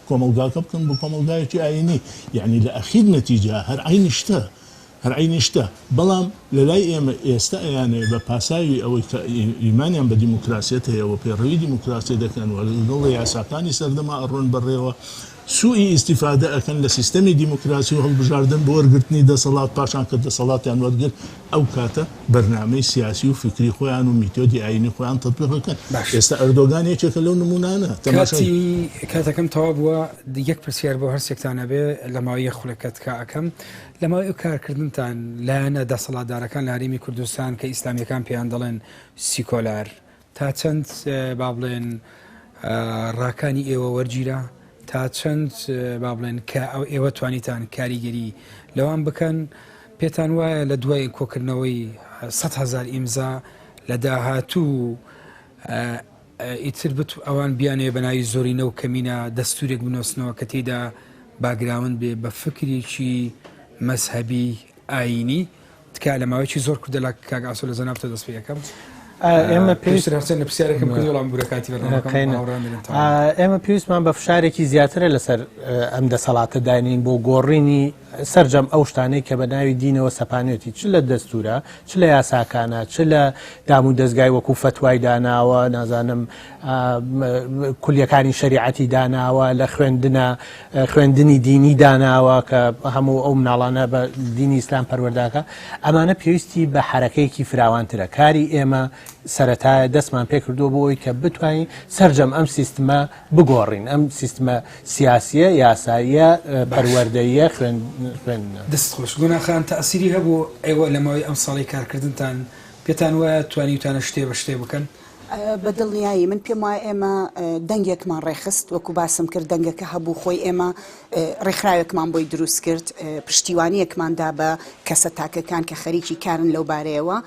کۆمەڵگاکە بکەن بۆ کۆمەڵگایەکی ئایینی یەعنی لە ئەخیر نەتیجە هەر عەینی شتە هەر عەینی شتە، بەڵام لە لای ئێمە ئێستا ئەیانەوێ بە پاساوی ئەوەی کە ئیمانیان بە دیموکراسیەت هەیە و پەیڕەوی دیموکراسیەت دەکەن و لەگەڵ یاساکانی سەردەما ئەڕۆن بەڕێوە، سوئی ئیستیفادە ئەکەن لە سیستەمی دیموکراسی و هەڵبژاردن بۆ وەرگرتنی دەسەڵات، پاشان کە دەسەڵاتیان وەرگرت ئەو کاتە بەرنامەی سیاسی و فیکری خۆیان و میتۆدی ئایینی خۆیان تەتبیق ئەکەن. باش. ئێستا ئەردۆگان یەکێکە لەو نموونانە. تەماشای. کاتی کاتەکەم تەواو بووە، یەک پرسیار بۆ هەرسێکتان ئەبێ لە ماوەی یەک خولەکە تکا ئەکەم. لە ماوەی ئەو کارکردنتان لایەنە دەسەڵاتدارەکان لە هەرێمی کوردستان کە ئیسلامیەکان پێیان دەڵێن سیکۆلار تا چەند با بڵێن ڕاکانی ئێوە وەرگیرا تا چەند با بڵێن کە ئەو ئێوە توانیتان کاریگەری لەوان بکەن پێتان وایە لە دوای کۆکردنەوەی 100 هەزار ئیمزا لە داهاتوو ئیتر بت ئەوان بیانەوێ بە ناوی زۆرینە و کەمینە دەستوورێک بنۆسنەوە کە تێیدا باگراوند بێ بە فکرێکی مەزهەبی ئایینی تکایە لە ماوەیەکی زۆر کوردە لە کاک ئاسۆ لە جەنابتەوە دەست پێ ئەکەم. ئێمە پێویست هەرچەند لە پرسیارێکم کرد وەڵام بورە کاتی بەرنامەکەم هاوڕێیان دەلێن تەواو. ئێمە پێویستمان بە فشارێکی زیاترە لەسەر ئەم دەسەڵاتە دانین بۆ گۆڕینی سەرجەم ئەو شتانەی کە بە ناوی دینەوە سەپانوێتی چ لە دەستورە چ لە یاساکانە چ لە دام و دەزگای وەکو فەتوای داناوە نازانم کولیەکانی شەریعەتی داناوە لە خوێندنە خوێندنی دینی داناوە کە هەموو ئەو مناڵانە بە دینی ئیسلام پەروەرداکە ئەمانە پێویستی بە حرەکەیەکی فراوانترە کاری ئێمە سەرەتایە دەستمان پێکردووە بۆ ئەوی کە بتوانین سەرجەم ئەم سیستمە بگۆڕین ئەم سیستمە سیاسیە یاساییە پەروەردەییە خوێندنە. دەست خۆش گۆنا خان تەئسیری هەبوو ئێوە لە ماوەی ئەم ساڵەی کارکردنتان پێتان وایە توانیوتانە شتێ بە شتێ بکەن؟ بە دڵنیایی من پێم وایە ئێمە دەنگێکمان ڕێکخست وەکو باسم کرد دەنگەکە هەبوو خۆی ئێمە ڕێکخراوێکمان بۆی دروست کرد پشتیوانیەکمان دا بە کەسە تاکەکان کە خەریکی کارن لەو بارەیەوە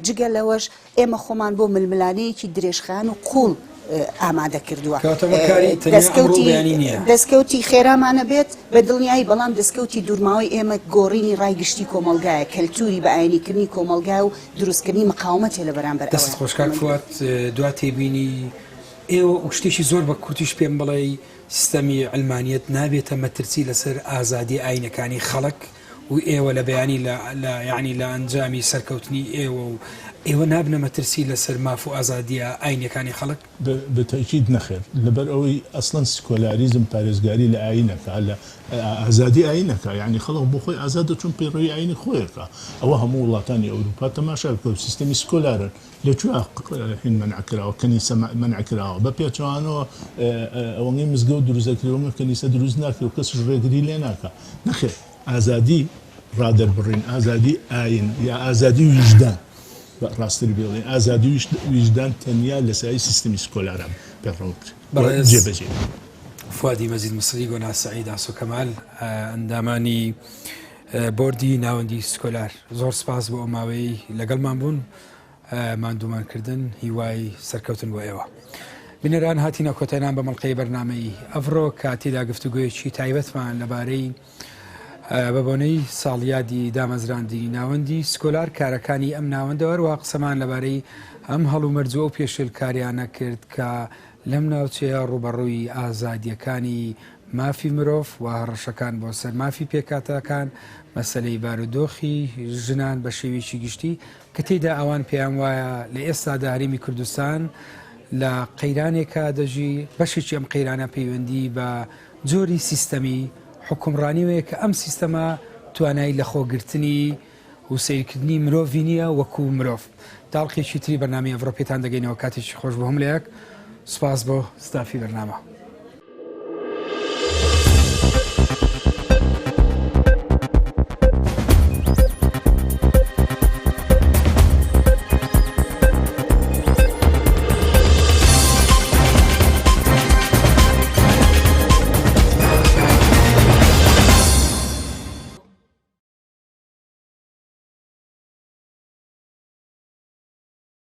جگە لەوەش ئێمە خۆمان بۆ ململانێیەکی درێژخایەن و قووڵ ئامادە کردووە. کەواتە ئەمە کاری تەنیا ئەمڕۆ و بەیانی نییە. دەستکەوتی خێرامانە بێت بە دڵنیایی، بەڵام دەستکەوتی دوورماوەی ئێمە گۆڕینی ڕای گشتی کۆمەڵگایە، کەلتووری بە ئایینیکردنی کۆمەڵگا و دروستکردنی مقاومەتە لە بەرامبەر ئەوە. دەستت خۆش کاک فواد، دوا تێبینی ئێوە و شتێکی زۆر بە کورتیش پێم بڵێی سیستەمی عەلمانیەت نابێتە مەترسی لەسەر ئازادی ئایینەکانی خەڵک؟ و ئێوە لە بەیانی لە لە یانی لە ئەنجامی سەرکەوتنی ئێوە و ئێوە نابنە مەترسی لەسەر ماف و ئازادییە ئاینیەکانی خەڵک؟ بە تەئکید نەخێر، لەبەر ئەوەی ئەسڵەن سکۆلاریزم پارێزگاری لە ئایین ئەکا، لە ئازادی ئایین ئەکا، یانی خەڵک بۆ خۆی ئازادە چۆن پەیڕەوی ئایینی خۆی ئەکا، ئەوە هەموو وڵاتانی ئەوروپا تەماشا بکە و سیستەمی سکۆلارن، لە کوێ هین مەنع کراوە، کەنیسە مەنع کراوە، بە پێچەوانەوە ئەوەنەی مزگەوت دروست ئەکرێ ئەوەنە کەنیسە دروست ناکرێ و کەسیش ڕێگری لێ ناکا، نەخێر ئازادی ڕادەربڕین، ئازادی ئایین یا ئازادی ویژدان، ڕاستتر بڵێین ئازادی ویژدان تەنیا لە سایەی سیستمی سکۆلارا پەیڕەو بکرێ بەڕێز جێبەجێ بکرێ. فوادی مەجید میسری، گۆنا سەعید، ئاسۆ کەمال، ئەندامانی بۆردی ناوەندی سکۆلار زۆر سپاس بۆ ئەو ماوەیەی لەگەڵمان بوون ماندوومان کردن هیوای سەرکەوتن بۆ ئێوە. بینەران هاتینە کۆتایان بە مەڵقەی بەرنامەی ئەڤڕۆ کە تێدا گفتوگۆیەکی تایبەتمان لەبارەی بە بۆنەی ساڵیادی دامەزراندنی ناوەندی سکۆلار کارەکانی ئەم ناوەندە هەروەها قسەمان لەبارەی ئەم هەڵومەرج و ئەو پێشێلکاریانە کرد کە لەم ناوچەیە ڕووبەڕووی ئازادییەکانی مافی مرۆڤ و هەڕەشەکان بۆ سەر مافی پێکهاتەکان، مەسەلەی بارودۆخی ژنان بە شێوەیەکی گشتی کە تێیدا ئەوان پێیان وایە لە ئێستادا هەرێمی کوردستان لە قەیرانێکا دەژی، بەشێکی ئەم قەیرانە پەیوەندی بە جۆری سیستەمی حوکمڕانیەوەیە کە ئەم سیستەمە توانای لەخۆگرتنی و سەیرکردنی مرۆڤی نییە وەکو مرۆڤ. تا ئەڵقەیەکی تری بەرنامەی ئەڤڕۆ پێتان دەگەینەوە کاتێکی خۆش بۆ هەموو لایەک. سوپاس بۆ ستافی بەرنامە.